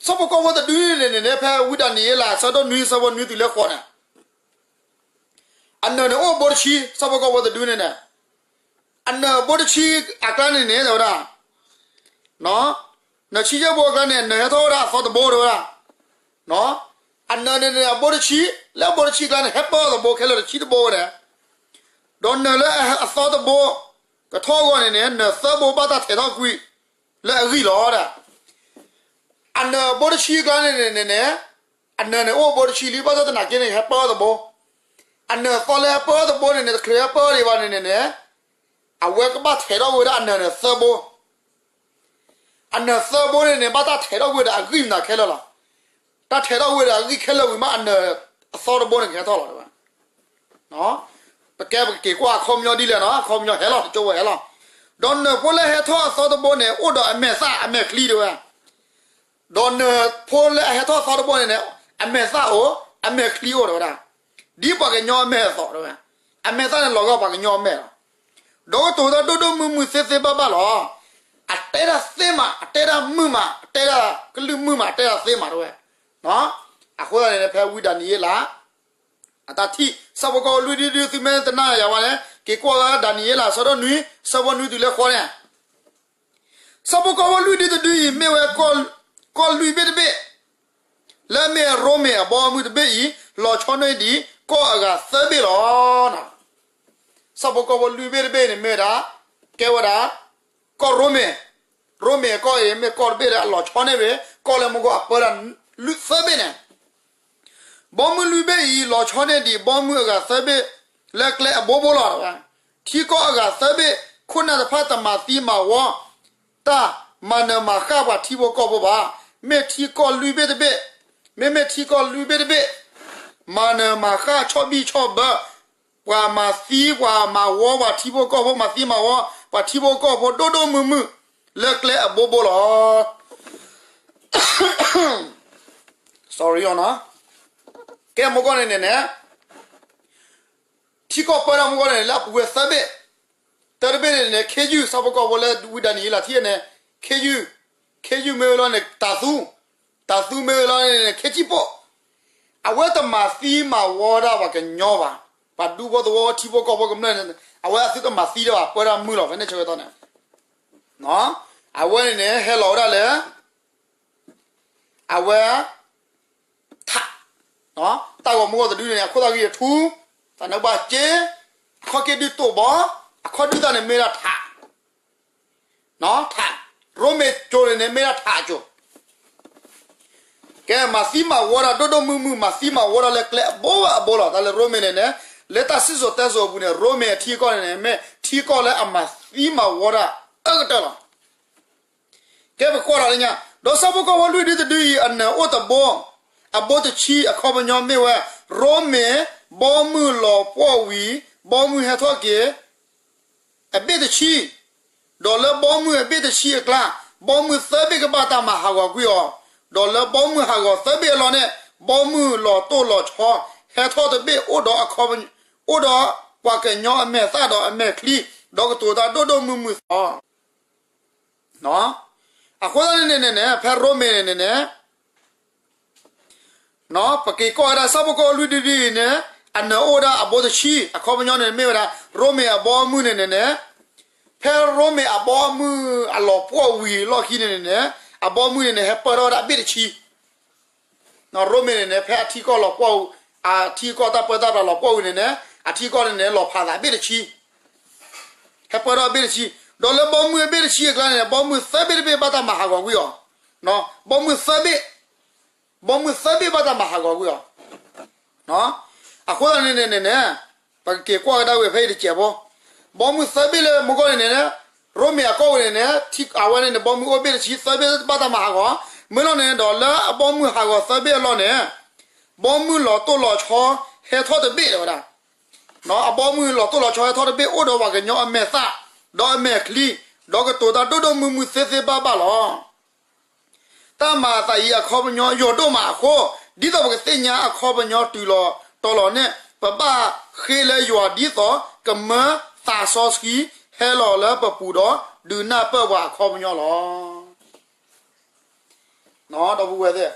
ဆၣ်ဖိကီၢ်ဖိတဒုန့ၣ်န့ၣ်န့ၣ် ဖဲဝံဒၤနံးယ့လး ဆၢဒိၣ်နွံ ဆၢဖိနွံတုၤလၢဃိးန့ၣ် အနၢၤန့ၣ်အိၣ်ဘိတဆံ ဆၣ်ဖိကီၢ်ဖိတဒုန့ၣ်န့ၣ် အနၢၤဘိတဆံအကျါန့ၣ်န့ၣ် တဲဝဲဒၣ် နၢၤဆံဆဲၣ်ဘိအကျါန့ၣ် နၢၤဟဲထီၣ်ဝဲဒၣ်အသီတဘိတဲဝဲဒၣ် အနၢၤန့ၣ်န့ၣ် အဘိတဆံ လၢအဘိတဆံအကျါန့ၣ် ဟဲပၢၢ်အီၤတဘိခဲလၢာ်တဆံတဘိဝဲဒၣ် ဒီးနၢၤလၢအသီတဘိ ကထီၣ်အဂီၢ်န့ၣ်န့ၣ် နၢၤသၢဘိဘၣ်တၢ်ထဲးထီၣ်ကွံာ် လၢအဂံၢ်လီၤဒၣ် အနၢၤဘိတဆံအကျါန့ၣ်န့ၣ်န့ၣ် အနၢၤန့ၣ်အိၣ်ဘိတဆံလံ ဘၣ်ဆၣ်သနာ်က့န့ၣ် ဟဲပၢၢ်အီၤတဘိ အနၢၤသီလၢဟဲပၢၢ်အီၤတဘိန့ၣ်န့ၣ် တချုးဟဲပၢၢ်အီၤဒံးဘၣ်န့ၣ်န့ၣ်န့ၣ် အဝဲကဘၣ်ထဲးထီၣ်ကွံာ်ဝဲဒၣ်အနၢၤန့ၣ်သၢဘိ အနၢၤသၢဘိန့ၣ်န့ၣ် ဘၣ်တၢ်ထဲးထီၣ်ကွံာ်ဒီးအဂံၢ်မနုၤခဲလၢာ်လီၤ. တၢ်ထဲးထီၣ်ကွံာ်ဒီးအဂံၢ်ခဲလၢာ်ဝံၤမး အနၢၤအသီတဘိန့ၣ်ကဟဲထီၣ်လီၤတဲဝဲ ပကဲပကက့ၤကွၢ်အခီပညီဒ်လဲၣ်နီၤ အခီပညီဟဲလီၤ တကၠိဝဲဟဲလီၤ. ဒီးနၢၤဖိလၢဟဲထီၣ်အသီတဘိန့ၣ် အိၣ်ဒီးအမဲာ်သၣ်အမဲာ်ချံတဲဝဲ ဒီးနၢၤဖိလၢအဟဲထီၣ်အသီတဘိန့ၣ်န့ၣ် အမဲာ်သၣ်အိၣ် အမဲာ်ချံအိၣ်တဲဝဲဒၣ် ဒ်ပှၤကညီအမဲာ်အသီတဲဝဲ အမဲာ်သၣ်န့ၣ်လီၤဂာ်ပှၤကညီအမဲာ်လီၤ. ဒီးကတိၤတၢ်ဒိၣ်ဒိၣ်မုၢ်မုၢ်သ့သ့ဘၣ်ဘၣ်လီၤ. အတဲဒၣ်သ့မး အတဲဒၣ်မုာ်မး အတဲဒၣ်ကလုၢ်မုာ်မး အတဲဒၣ်သ့မးတဲဝဲ အဃိသတးန့ၣ် ဖဲဝံဒၤနံးယ့လး အတၢ်ထံၣ် ဆၣ်ဖိကီၢ်ဖိလွံၢ်ဒုဒု သုမ့ၢ်တနာ်ယၤဘၣ်န့ၣ် က့ၤကွၢ်ဝဲဒၣ်ဒၤနံးယ့လး ဆၢဒိၣ်နွံ ဆၢဖိနွံတုၤလၢဃိးန့ၣ် ဆၣ်ဖိကီၢ်ဖိလွံၢ်ဒုတဒုအံၤ မ့ၢ်ဝဲ ကီၢ်လွံၢ်ဘ့ၣ်တဘ့ၣ် လၢအမ့ၢ်ရိမ့ၤအဘီအမုၢ်တဘ့ၣ်အံၤ လီၤဆီန့ၢ်ဒံးကီၢ်အဂၤသၢဘ့ၣ်လီၤ. ဆၣ်ဖိကီၢ်ဖိလွံၢ်ဘ့ၣ်တဘ့ၣ်န့ၣ်မ့ၢ်ဝဲဒၣ် ကဲဝဲဒၣ် ကီၢ်ရိမ့ၤ, ရိမ့ၤအကီၢ်အံၤ မ့ၢ်ကီၢ်တဘ့ၣ်လၢအလီၤဆီန့ၢ်ဝဲ ကီၢ်လၢမ့ၢ်ကီၢ်အပၢတၢ်လွံၢ်သၢဘ့ၣ်န့ၣ် ဘီမုၢ်လွံၢ်ဘ့ၣ်အံၤ လီၤဆီန့ၢ်ဒံးဘီမုၢ်အဂၤသၢဘ့ၣ် လၢကျဲအဘိဘိလီၤ. ထံကီၢ်အဂၤသၢဘ့ၣ် ခိၣ်နၢ်တဖၣ်တမၤသံမၤဝီတၢ် မၤနၢၤမၤဃၣ်ပှၤထံဖိကီၢ်ဖိဘၣ်. မ့ၢ်ထံကီၢ်လွံၢ်ဘ့ၣ်တဘ့ၣ်, မ့မ့ၢ်ထံကီၢ်လွံၢ်ဘ့ၣ်တဘ့ၣ် မၤနၢၤမၤဃၣ်ဆီၣ်ဘံၣ်ဆီၣ်ဘၢ ပှၤမၤသံပှၤမၤဝီပှၤထံဖိကီၢ်ဖိ မၤသံမၤဝီ ပှၤထံဖိကီၢ်ဖိဒိၣ်ဒိၣ်မုၢ်မုၢ် လၢကျဲအဘိဘိလီၤ. ကဲမ့ၢ်ကီၢ်န့ၣ်န့ၣ်န့ၣ် ထံကီၢ်ပၢတၢ်မ့ၢ်ကီၢ်န့ၣ်န့ၣ် လၢအပူၤဝဲသၢဘ့ၣ်, တၢတဘ့ၣ်န့ၣ်န့ၣ် ခ့ယုၢ် ဆၣ်ဖိကီၢ်ဖိလၢဝံဒၤနံးယ့လးထံၣ်န့ၣ် ခ့ယုၢ်, ခ့ယုၢ်မ့ၢ်ဝဲလီၤန့ၣ် တၤသူ, တၤသူမ့ၢ်ဝဲလီၤန့ၣ် ခ့စံၣ်ပိၣ်, အဝဲတမၤသံမၤဝီဒၣ်ပှၤကညီဘၣ်, ပှၤဒူဖိသဝီထံဖိကီၢ်ဖိကမျၢၢ်န့ၣ် အဝဲအသုတမၤသံဒၣ်ဘၣ် ပၢတၢ်မုၢ်လီၤ ဖဲန့ၣ်ဆၢကတီၢ်န့ၣ် အဝဲန့ၣ်န့ၣ် ဟဲလီၤဝဲဒၣ်လၢ အဝဲ ထး, တၢ်ဂီၤမူဂီၢ်တဒုန့ၣ် အခိၣ်သၣ်ဂံၢ်အထူ, သးနါပှၢ်က့, အခီၣ်က့ဒုၣ်တိၢ်ဘီ, အခီၣ်ဒုၣ်သၣ်န့ၣ်မ့ၢ်ဒၣ်ထး, ထး, ရိမ့ၤကၠိန့ၣ်န့ၣ် မ့ၢ်ဒၣ်ထးကၠိ, ကဲမၤသံမၤဝီဒၣ်ဒိၣ်ဒိၣ်မုၢ်မုၢ် မၤသံမၤဝီဒၣ်လၢကျဲအဘိဘၣ်အဘိလီၤ. တၢ်လၢရိမ့ၤန့ၣ်န့ၣ် လၢတၢ်စံၣ်စိၤတဲစိၤအပူၤန့ၣ် ရိမ့ၤအထံကီၢ်န့ၣ်န့ၣ် မ့ၢ်ထံကီၢ်လၢအမၤသံမၤဝီဒၣ်အၢကတၢၢ်လီၤ. ကဲပကွၢ်လီၤလၢညါ, ဒီးဆၣ်ဖိကီၢ်ဖိလွံၢ်ဒုတဒုအံၤ အနၢၤအိၣ်တဘိ, အဘိတဆံ အခီပညီမ့ၢ်ဝဲ ရိမ့ၤ ဘီမုၢ်လီၤပှီၢ်ဝံၤ ဘီမုၢ်ဟဲထီၣ်က့ၤ အဘ့ၣ်တဆံ, ဒီးလၢဘီမုၢ်အဘ့ၣ်တဆံအကျါ ဘီမုၢ်သၢဘ့ၣ်ကဘၣ်တၢ်မၤဟးဂီၤကွံာ်အီၤ, ဒီးလၢဘီမုၢ်ဟးဂီၤသၢဘ့ၣ်အလီၢ်န့ၣ် ဘီမုၢ်လီၤတိၢ်လီၤဆီ ဟဲထီၣ်တဘ့ၣ် အိၣ်ဒီးအခီပ အိၣ်ဒီးပှၤကညီအမဲာ်သၣ်ဒီးအမဲာ်ချံ, ဒီးကတိၤတၢ်ဒိၣ်ဒိၣ်မုၢ်မုၢ်သီ အဃိသတးန့ၣ်န့ၣ်န့ၣ် ဖဲရိမ့ၤန့ၣ်န့ၣ် ပက့ၤကွၢ်ဝဲဒၣ်ဆၣ်ဖိကီၢ်ဖိလွံၢ်ဒုဒုအံၤန့ၣ် အနၢၤအိၣ်ဝဲဒၣ်အဘိတဆံ အခီပညီန့ၣ်မ့ၢ်ဝဲဒၣ် ရိမ့ၤအဘီအမုၢ်န့ၣ်န့ၣ်န့ၣ် ဖဲရိမ့ၤအဘီအမုၢ်အလီၤပှီၢ်ဝံၤအလီၢ်ခံန့ၣ်န့ၣ်န့ၣ် အဘီအမုၢ်န့ၣ်န့ၣ် ဟဲပၢထီၣ်ဝဲဒၣ်အဘ့ၣ်တဆံ ရိမ့ၤန့ၣ်န့ၣ် ဖဲအထံကီၢ်လီၤပှီၢ်ဝံၤ အထံကီၢ်တၢ်ပၢတၢ်ပြးလီၤပှီၢ်ဝံၤန့ၣ်န့ၣ် အထံကီၢ်န့ၣ်န့ၣ် လီၤဖးသးအဘ့ၣ်တဆံ ဟဲပၢထီၣ်အဘ့ၣ်တဆံ, ဒီးလၢဘီမုၢ်အဘ့ၣ်တဆံအကျါန့ၣ် ဘီမုၢ်သၢဘ့ၣ်တဘ့ၣ်ဘၣ်တၢ်မၤဟးဂီၤကွံာ်အီၤ, ဘီမုၢ်သၢဘ့ၣ်, ဘီမုၢ်သၢဘ့ၣ်ဘၣ်တၢ်မၤဟးဂီၤကွံာ်အီၤ. အဃိသတးန့ၣ်န့ၣ်န့ၣ်န့ၣ် ပကက့ၤကွၢ်ကဒါဝဲဖဲအံၤတစဲးဖိ, ဘီမုၢ်သၢဘ့ၣ်လၢမူကီၢ်န့ၣ်န့ၣ်န့ၣ် ရိမ့ၤအကီၢ်ပူၤန့ၣ်န့ၣ် ထံအဝဲန့ၣ်န့ၣ် ဘီမုၢ်အိၣ်ဘ့ၣ်တဆံ သၢဘ့ၣ်ဘၣ်တၢ်မၤဟးဂီၤ, မ့ၢ်လီၤန့ၣ်ဒီးလၢအဘီမုၢ်ဟးဂီၤသၢဘ့ၣ်အလီၢ်န့ၣ် ဘီမုၢ်လီၤတိၢ်လီၤဆီဟဲထီၣ်တဘ့ၣ်လၢၤဝဲဒၣ်. အဘီမုၢ်လီၤတိၢ်လီၤဆီဟဲထီၣ်တဘ့ၣ်အိၣ်ဒီးပှၤကညီအမဲာ်သၣ်, ဒီးအမဲာ်ချံ, ဒီးကတိၤတၢ်ဒိၣ်ဒိၣ်မုၢ်မုၢ်သ့သ့ဘၣ်ဘၣ်လီၤ. တၢ်မၤအသးအံၤအခီပညီယိာ်ဒိၣ်မးအဃိ, ဒ်သိးပကသ့ၣ်ညါအခီပညီတုၤလီၤတီၤလီၤန့ၣ် ပဘၣ်ဃ့လၢယွၤဒ်သိးကမၢသးစီဆှံဟဲလီၤလၢပပူၤဒီး ဒုးနၢ်ပၢၢ်ပှၤအခီပညီလီၤ. ဒီပုၢ်ဝဲၢ်သ့ၣ်,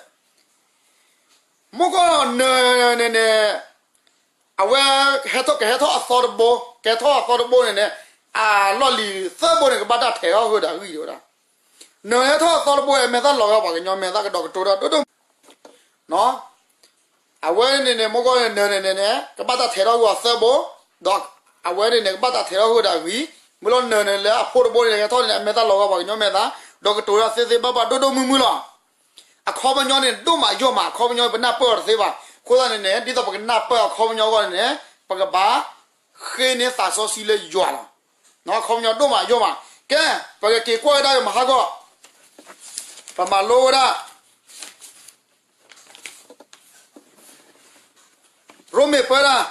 မူကီၢ်နၢၤန့ၣ်န့ၣ် အဝဲဟဲထီၣ်ကဟဲထီၣ်အသီတဘိ, ကဟဲထီၣ်အသီတဘိန့ၣ်န့ၣ် အလီၢ်လံၤသၢဘိန့ၣ် ကဘၣ်တၢ်ထဲးထီၣ်ဃုာ်ဒီးအဂံၢ်ဒံးဝဲဒၣ်. နၢၤဟဲထီၣ်အသီတဘိ အမဲာ်သၣ်လီၤဂာ်ပှၤကညီမဲာ်သၣ်ကဒီးကတိၤတၢ်ဒိၣ်ဒိၣ် အဝဲန့ၣ်န့ၣ် မူကီၢ်နၢၤန့ၣ်န့ၣ်န့ၣ် ကဘၣ်တၢ်ထဲးထီၣ်ဃုာ်အသၢဘိ, ဒီးအဝဲန့ၣ်န့ၣ် ကဘၣ်တၢ်ထဲးထီၣ်ဃုာ်ဒီးအဂံၢ်, မ့ၢ်လီၤနၢၤန့ၣ်လၢအဖိတဘိန့ၣ် ဟဲထီၣ်န့ၣ် အမဲာ်သၣ်လီၤဂာ်ပှၤကညီမဲာ်သၣ်, ဒီးကတိၤတၢ်သ့သ့ဘၣ်ဘၣ်ဒိၣ်ဒိၣ်မုၢ်မုၢ်လီၤ. အခီပညီန့ၣ် ဒိၣ်မးယိာ်မး, အခီပညီပနၢ်ပၢၢ်အီၤတသ့ဘၣ်. အဃိသတးန့ၣ်န့ၣ် ဒ်သိးပကနၢ်ပၢၢ်အခီပညီအဂီၢ်န့ၣ်န့ၣ် ပကဘၣ်ဃ့န့ၢ်သးစီဆှံလၢယွၤလီၤ. အခီပညီဒိၣ်မးယိာ်မး. ကဲ, ပကက့ၤကွၢ်ဝဲဒၣ်ကမၤဟးဂီၤ, ပမၤလိဝဲဒၣ် ရိမ့ၤပၢတၢ်,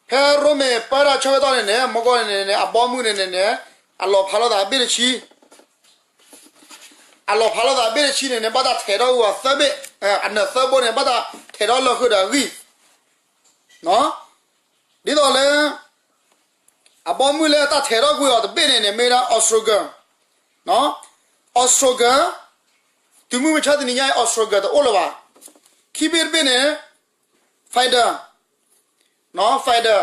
ဖဲရိမ့ၤပၢတၢ်ဆၢကတီၢ်န့ၣ်န့ၣ် မူကီၢ်န့ၣ်န့ၣ် အဘီမုၢ်န့ၣ်န့ၣ်န့ၣ် အလီၤဖးလိာ်သးဘ့ၣ်တဆံ, အလီၤဖးလိာ်သးဘ့ၣ်တဆံန့ၣ်န့ၣ် ဘၣ်တၢ်ထဲးထီၣ်ဃုာ်အီၤသၢဘ့ၣ်, အနၢၤသၢဘိန့ၣ် ဘၣ်တၢ်ထဲးထီၣ်လၢဃုာ်ဒီးအဂံၢ် ဒ်သိးလၢ အဘီမုၢ်လၢတၢ်ထဲးထီၣ်ကွံာ်အီၤတဘ့ၣ်န့ၣ်န့ၣ် မ့ၢ်ဝဲဒၣ် estrogen, estrogen, တုၤမုၢ်မဆါတနံၤညါအံၤ estrogen တအိၣ်လၢၤဘၣ်. ခံဘ့ၣ်တဘ့ၣ်န့ၣ် fiber, fiber,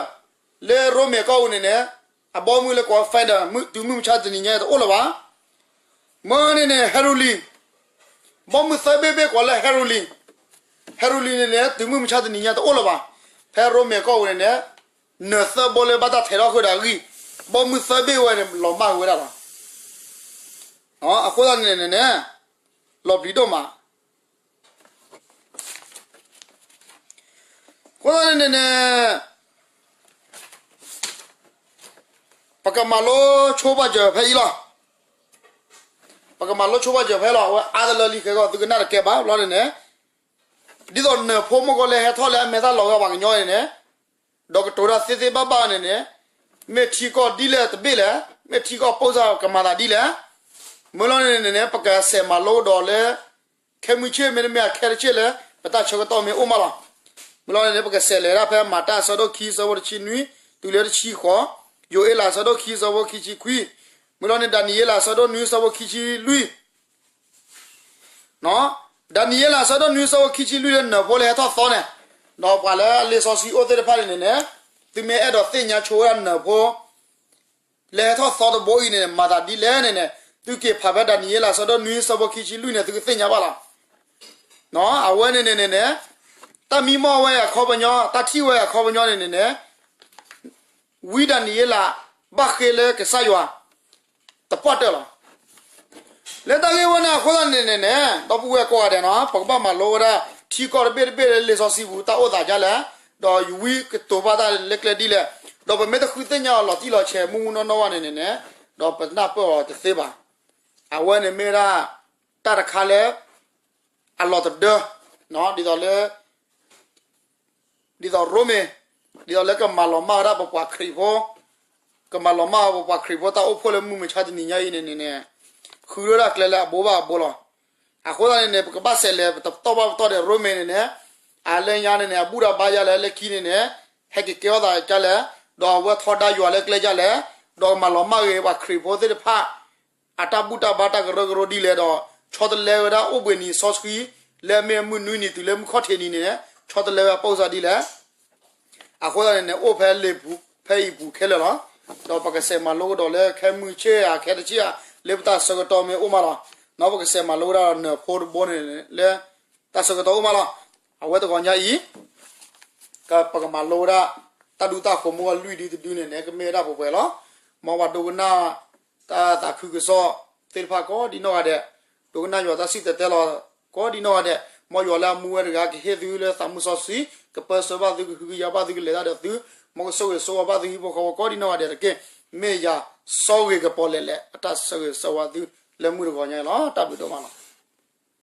လၢရိမ့ၤကီၢ်ပူၤန့ၣ်န့ၣ် အဘီမုၢ်လၢကိး fiber တုၤမုၢ်မဆါတနံၤညါအံၤတအိၣ်လၢၤဘၣ်. မ့ၢ်န့ၣ်န့ၣ် heroin, ဘီမုၢ်သၢဘ့ၣ်ဘ့ၣ်ကိးလၢ heroin, heroin န့ၣ်န့ၣ် တုၤမုၢ်မဆါတနံၤညါတအိၣ်လၢၤဘၣ်. ဖဲရိမ့ၤကီၢ်ပူၤန့ၣ်န့ၣ် နၢၤသၢဘိလၢဘၣ်တၢ်ထဲးထီၣ်ဃုာ်ဒီးအဂံၢ်, ဘီမုၢ်သၢဘ့ၣ်ဝဲန့ၣ် လီၤမၢ်ဝဲဒၣ်လီၤ. အဃိသတးန့ၣ်န့ၣ်န့ၣ် လီၤပျံၤဒိၣ်မး. အဃိသတးန့ၣ်န့ၣ်န့ၣ် ပကမၤလိဆိပာ်စၢၤဖဲအံၤလီၤ. ပကမၤလိဆိပာ်စၢၤဖဲလီၤ. အဝဲအါတလၢလံ ခဲကီၢ်သုကနၣ်တကဲဘၣ်ဘျီန့ၣ်န့ၣ်, ဒ်သိးနၢၤဖိမုၣ်ကီၢ်လၢဟဲထီၣ်လၢအမဲာ်သၣ်လီၤဂာ်ပှၤကညီန့ၣ်န့ၣ်, ဒီးကတိၤတၢ်သ့သ့ဘၣ်ဘၣ်န့ၣ်န့ၣ်, မ့ၢ်ထံကီၢ်ဒ်လဲၣ်တဘ့ၣ်လဲၣ်, မ့ၢ်ထံကီၢ်ပိၢ်စၢ်ကမၤသးဒ်လဲၣ်, မ့ၢ်လီၤန့ၣ်န့ၣ်န့ၣ် ပကစဲးမၤလိကဒီးလၢ ခဲမုၢ်ဆ့ၣ်မ့တမ့ၢ်အခဲတဆ့ၣ်လၢ ပတၢ်ဆၢကတီၢ်မ့ၢ်အိၣ်မးလီၤ. မ့ၢ်လီၤန့ၣ်န့ၣ် ပကစဲးလဲၤဒၣ်ဖဲမၤတၢ် အဆၢဒိၣ်ခံ အဆၢဖိတဆံနွံ တုၤလၢတဆံဃိး, ယိၤအ့လး အဆၢဒိၣ်ခံ အဆၢဖိခံဆံခွံ, မ့ၢ်လီၤန့ၣ် ဒၤနံးယ့လး အဆၢဒိၣ်နွံ အဆၢဖိခံဆံလွံၢ် ဒၤနံးယ့လး အဆၢဒိၣ်နွံ အဆၢဖိခံဆံလွံၢ်လၢနၢၤဖိလၢဟဲထီၣ်သီန့ၣ်, ဒီးပှၤလၢအလံာ်စီဆှံအိၣ်သ့ၣ်တဖၣ်န့ၣ်န့ၣ်န့ၣ်, သုမ့ၢ်အဲၣ်ဒိးသ့ၣ်ညါဆိဝဲဒၣ်နၢၤဖိ လၢဟဲထီၣ်သီတဘိအံၤန့ၣ်န့ၣ် မၤသးဒ်လဲၣ်န့ၣ်န့ၣ်, သုက့ၤဖးဖဲဒၤနံးယ့လး အဆၢဒိၣ်နွံ အဆၢဖိခံဆံလွံၢ်န့ၣ် သုကသ့ၣ်ညါဘၣ်လီၤ. အဝဲန့ၣ်န့ၣ်န့ၣ်န့ၣ်, တၢ်မံမီၢ်ဝဲအခီပညီ, တၢ်ထံၣ်ဝဲအခီပညီန့ၣ်န့ၣ်န့ၣ် ဝံဒၤနံးယ့လး ဘၣ်ဃ့လၢကစၢ်ယွၤ သပှၢ်တၢၢ်လီၤ. လၢတၢ်ဂ့ၢ်ဝဲန့ၣ်အဃိသတးန့ၣ်န့ၣ်န့ၣ်, ဒီပုၢ်ဝဲၢ်ကိးဂၤဒဲးန့ၣ် ပကဘၣ်မၤလိဝဲဒၣ် ထံကီၢ်တဘ့ၣ်တဘ့ၣ်လၢလံာ်စီဆှံပူၤ တၢ်အိၣ်သးဒ်လဲၣ်, ဒီးဝံကတိၤဘၣ်တၢ်လၢကျဲဒ်လဲၣ်, ဒီးပမ့ၢ်တဃုသ့ၣ်ညါအီၤလီၤတံၢ်လီၤဆဲးမုၢ်မုၢ်နီၢ်နီၢ်ဘၣ်န့ၣ်န့ၣ်န့ၣ်, ဒီးပနၢ်ပၢၢ်အီၤတသ့ဘၣ်. အဝဲန့ၣ်မ့ၢ်ဝဲဒၣ် တၢ်တခါလၢ အလီၤတဒၢ, ဒ်သိးလၢ ဒ်သိးရိမ့ၤ, ဒ်သိးလၢကမၤလီၤမၢ်ဝဲဒၣ်ပပှၤခရံာ်ဖိ, ကမၤလီၤမၢ်ဝဲပပှၤခရံာ်ဖိတၢ်အိၣ်ဖှိၣ်လၢမုၢ်မဆါတနံၤညါအံၤန့ၣ်န့ၣ်န့ၣ်, ဃုဝဲဒၣ်ကျဲလၢအဘိးဘၣ်အဘိးလီၤ. အဃိသတးန့ၣ်န့ၣ် ပကဘၣ်ဆဲးလဲၤပတီၢ်ဘၣ်ပတီၢ်ဒီးရိမ့ၤန့ၣ်န့ၣ်, အလၢညါန့ၣ်န့ၣ် အဘူၣ်တၢ်ဘါယါလဲၣ်, လၢခံန့ၣ်န့ၣ် ဟဲက့ၤကဲထီၣ်သးဒ်လဲၣ်, ဒီးအဝဲထီဒါယွၤလၢကျဲဒ်လဲၣ်, ဒီးမၤလီၤမၢ်ဂ့ၤပှၤခရံာ်ဖိသ့ၣ်တဖၣ် အတၢ်ဘူၣ်တၢ်ဘါတၢ်ကရၢကရိဒ်လဲၣ်ဒီး ဆီတလဲဝဲဒၣ်အိၣ်ဘှံးနံၤစီဆှံ လၢအမ့ၢ်မုၢ်နွံနံၤတုၤလၢမုၢ်ခီၣ်ထံးနံၤန့ၣ်န့ၣ် ဆီတလဲဝဲအပိၢ်စၢ်ဒ်လဲၣ်. အဃိသတးန့ၣ်န့ၣ် အိၣ်ဖဲလံာ်ပူၤ ဖဲအံၤပူၤခဲလၢာ်လီၤ. ဒီးပကစဲးမၤလိကဒီးလၢခဲမုၢ်ဆ့ၣ်ဧါ ခဲတဆ့ၣ်ဧါ လၢပတၢ်ဆၢကတီၢ်မ့ၢ်အိၣ်မးလီၤ. ဒီးပကစဲးမၤလိဝဲဒၣ်နၢၤဖိတဘိန့ၣ် လၢတၢ်ဆၢကတီၢ်အိၣ်မးလီၤ. အဝဲတဂီၤညါအံၤ ပကမၤလိဝဲဒၣ် တၢ်ဒူတၢ်ဃိးမုၢ်ဂီၢ်လွံၢ်ဒုတဒုန့ၣ်န့ၣ် ကမ့ၢ်ဝဲဒၣ်ပှဲၤပှဲၤလီၤ. မ်ပှၤဒိကနၣ် တၢ်သးခုကစီၣ်သ့ၣ်တဖၣ်ကိးဒံနီၢ်ဂၤဒဲး, ဒိကနၣ်ယွၤတၢ်စံၣ်တဲၤတဲလီၤ ကိးဒံနီၢ်ဂၤဒဲး, မ်ယွၤလၢအမူဝဲတဂၤကဟ့ၣ်သုလၢသးမုၢ်စီဆှံ, ကပၢဆှၢဘၣ်သု ကဟုကယာ်ဘၣ်သု ကလဲၤတၢ်ဒီးသု, မ်ကဆိၣ်ဂ့ၤဆိၣ်ဝါဘၣ်သုဟံၣ်ဖိဃီဖိကိးဒံနီၢ်ဂၤဒဲးတက့ၢ်. မ့ၢ်ယၤစီဂ့ၤကပီၤလဲၣ်လဲၣ် အတၢ်ဆၢဂ့ၤဆၢဝါသုလၢမုၢ်တဂီၤညါအံၤလီၤ. တၢ်ဘျုးဒိၣ်မးလီၤ.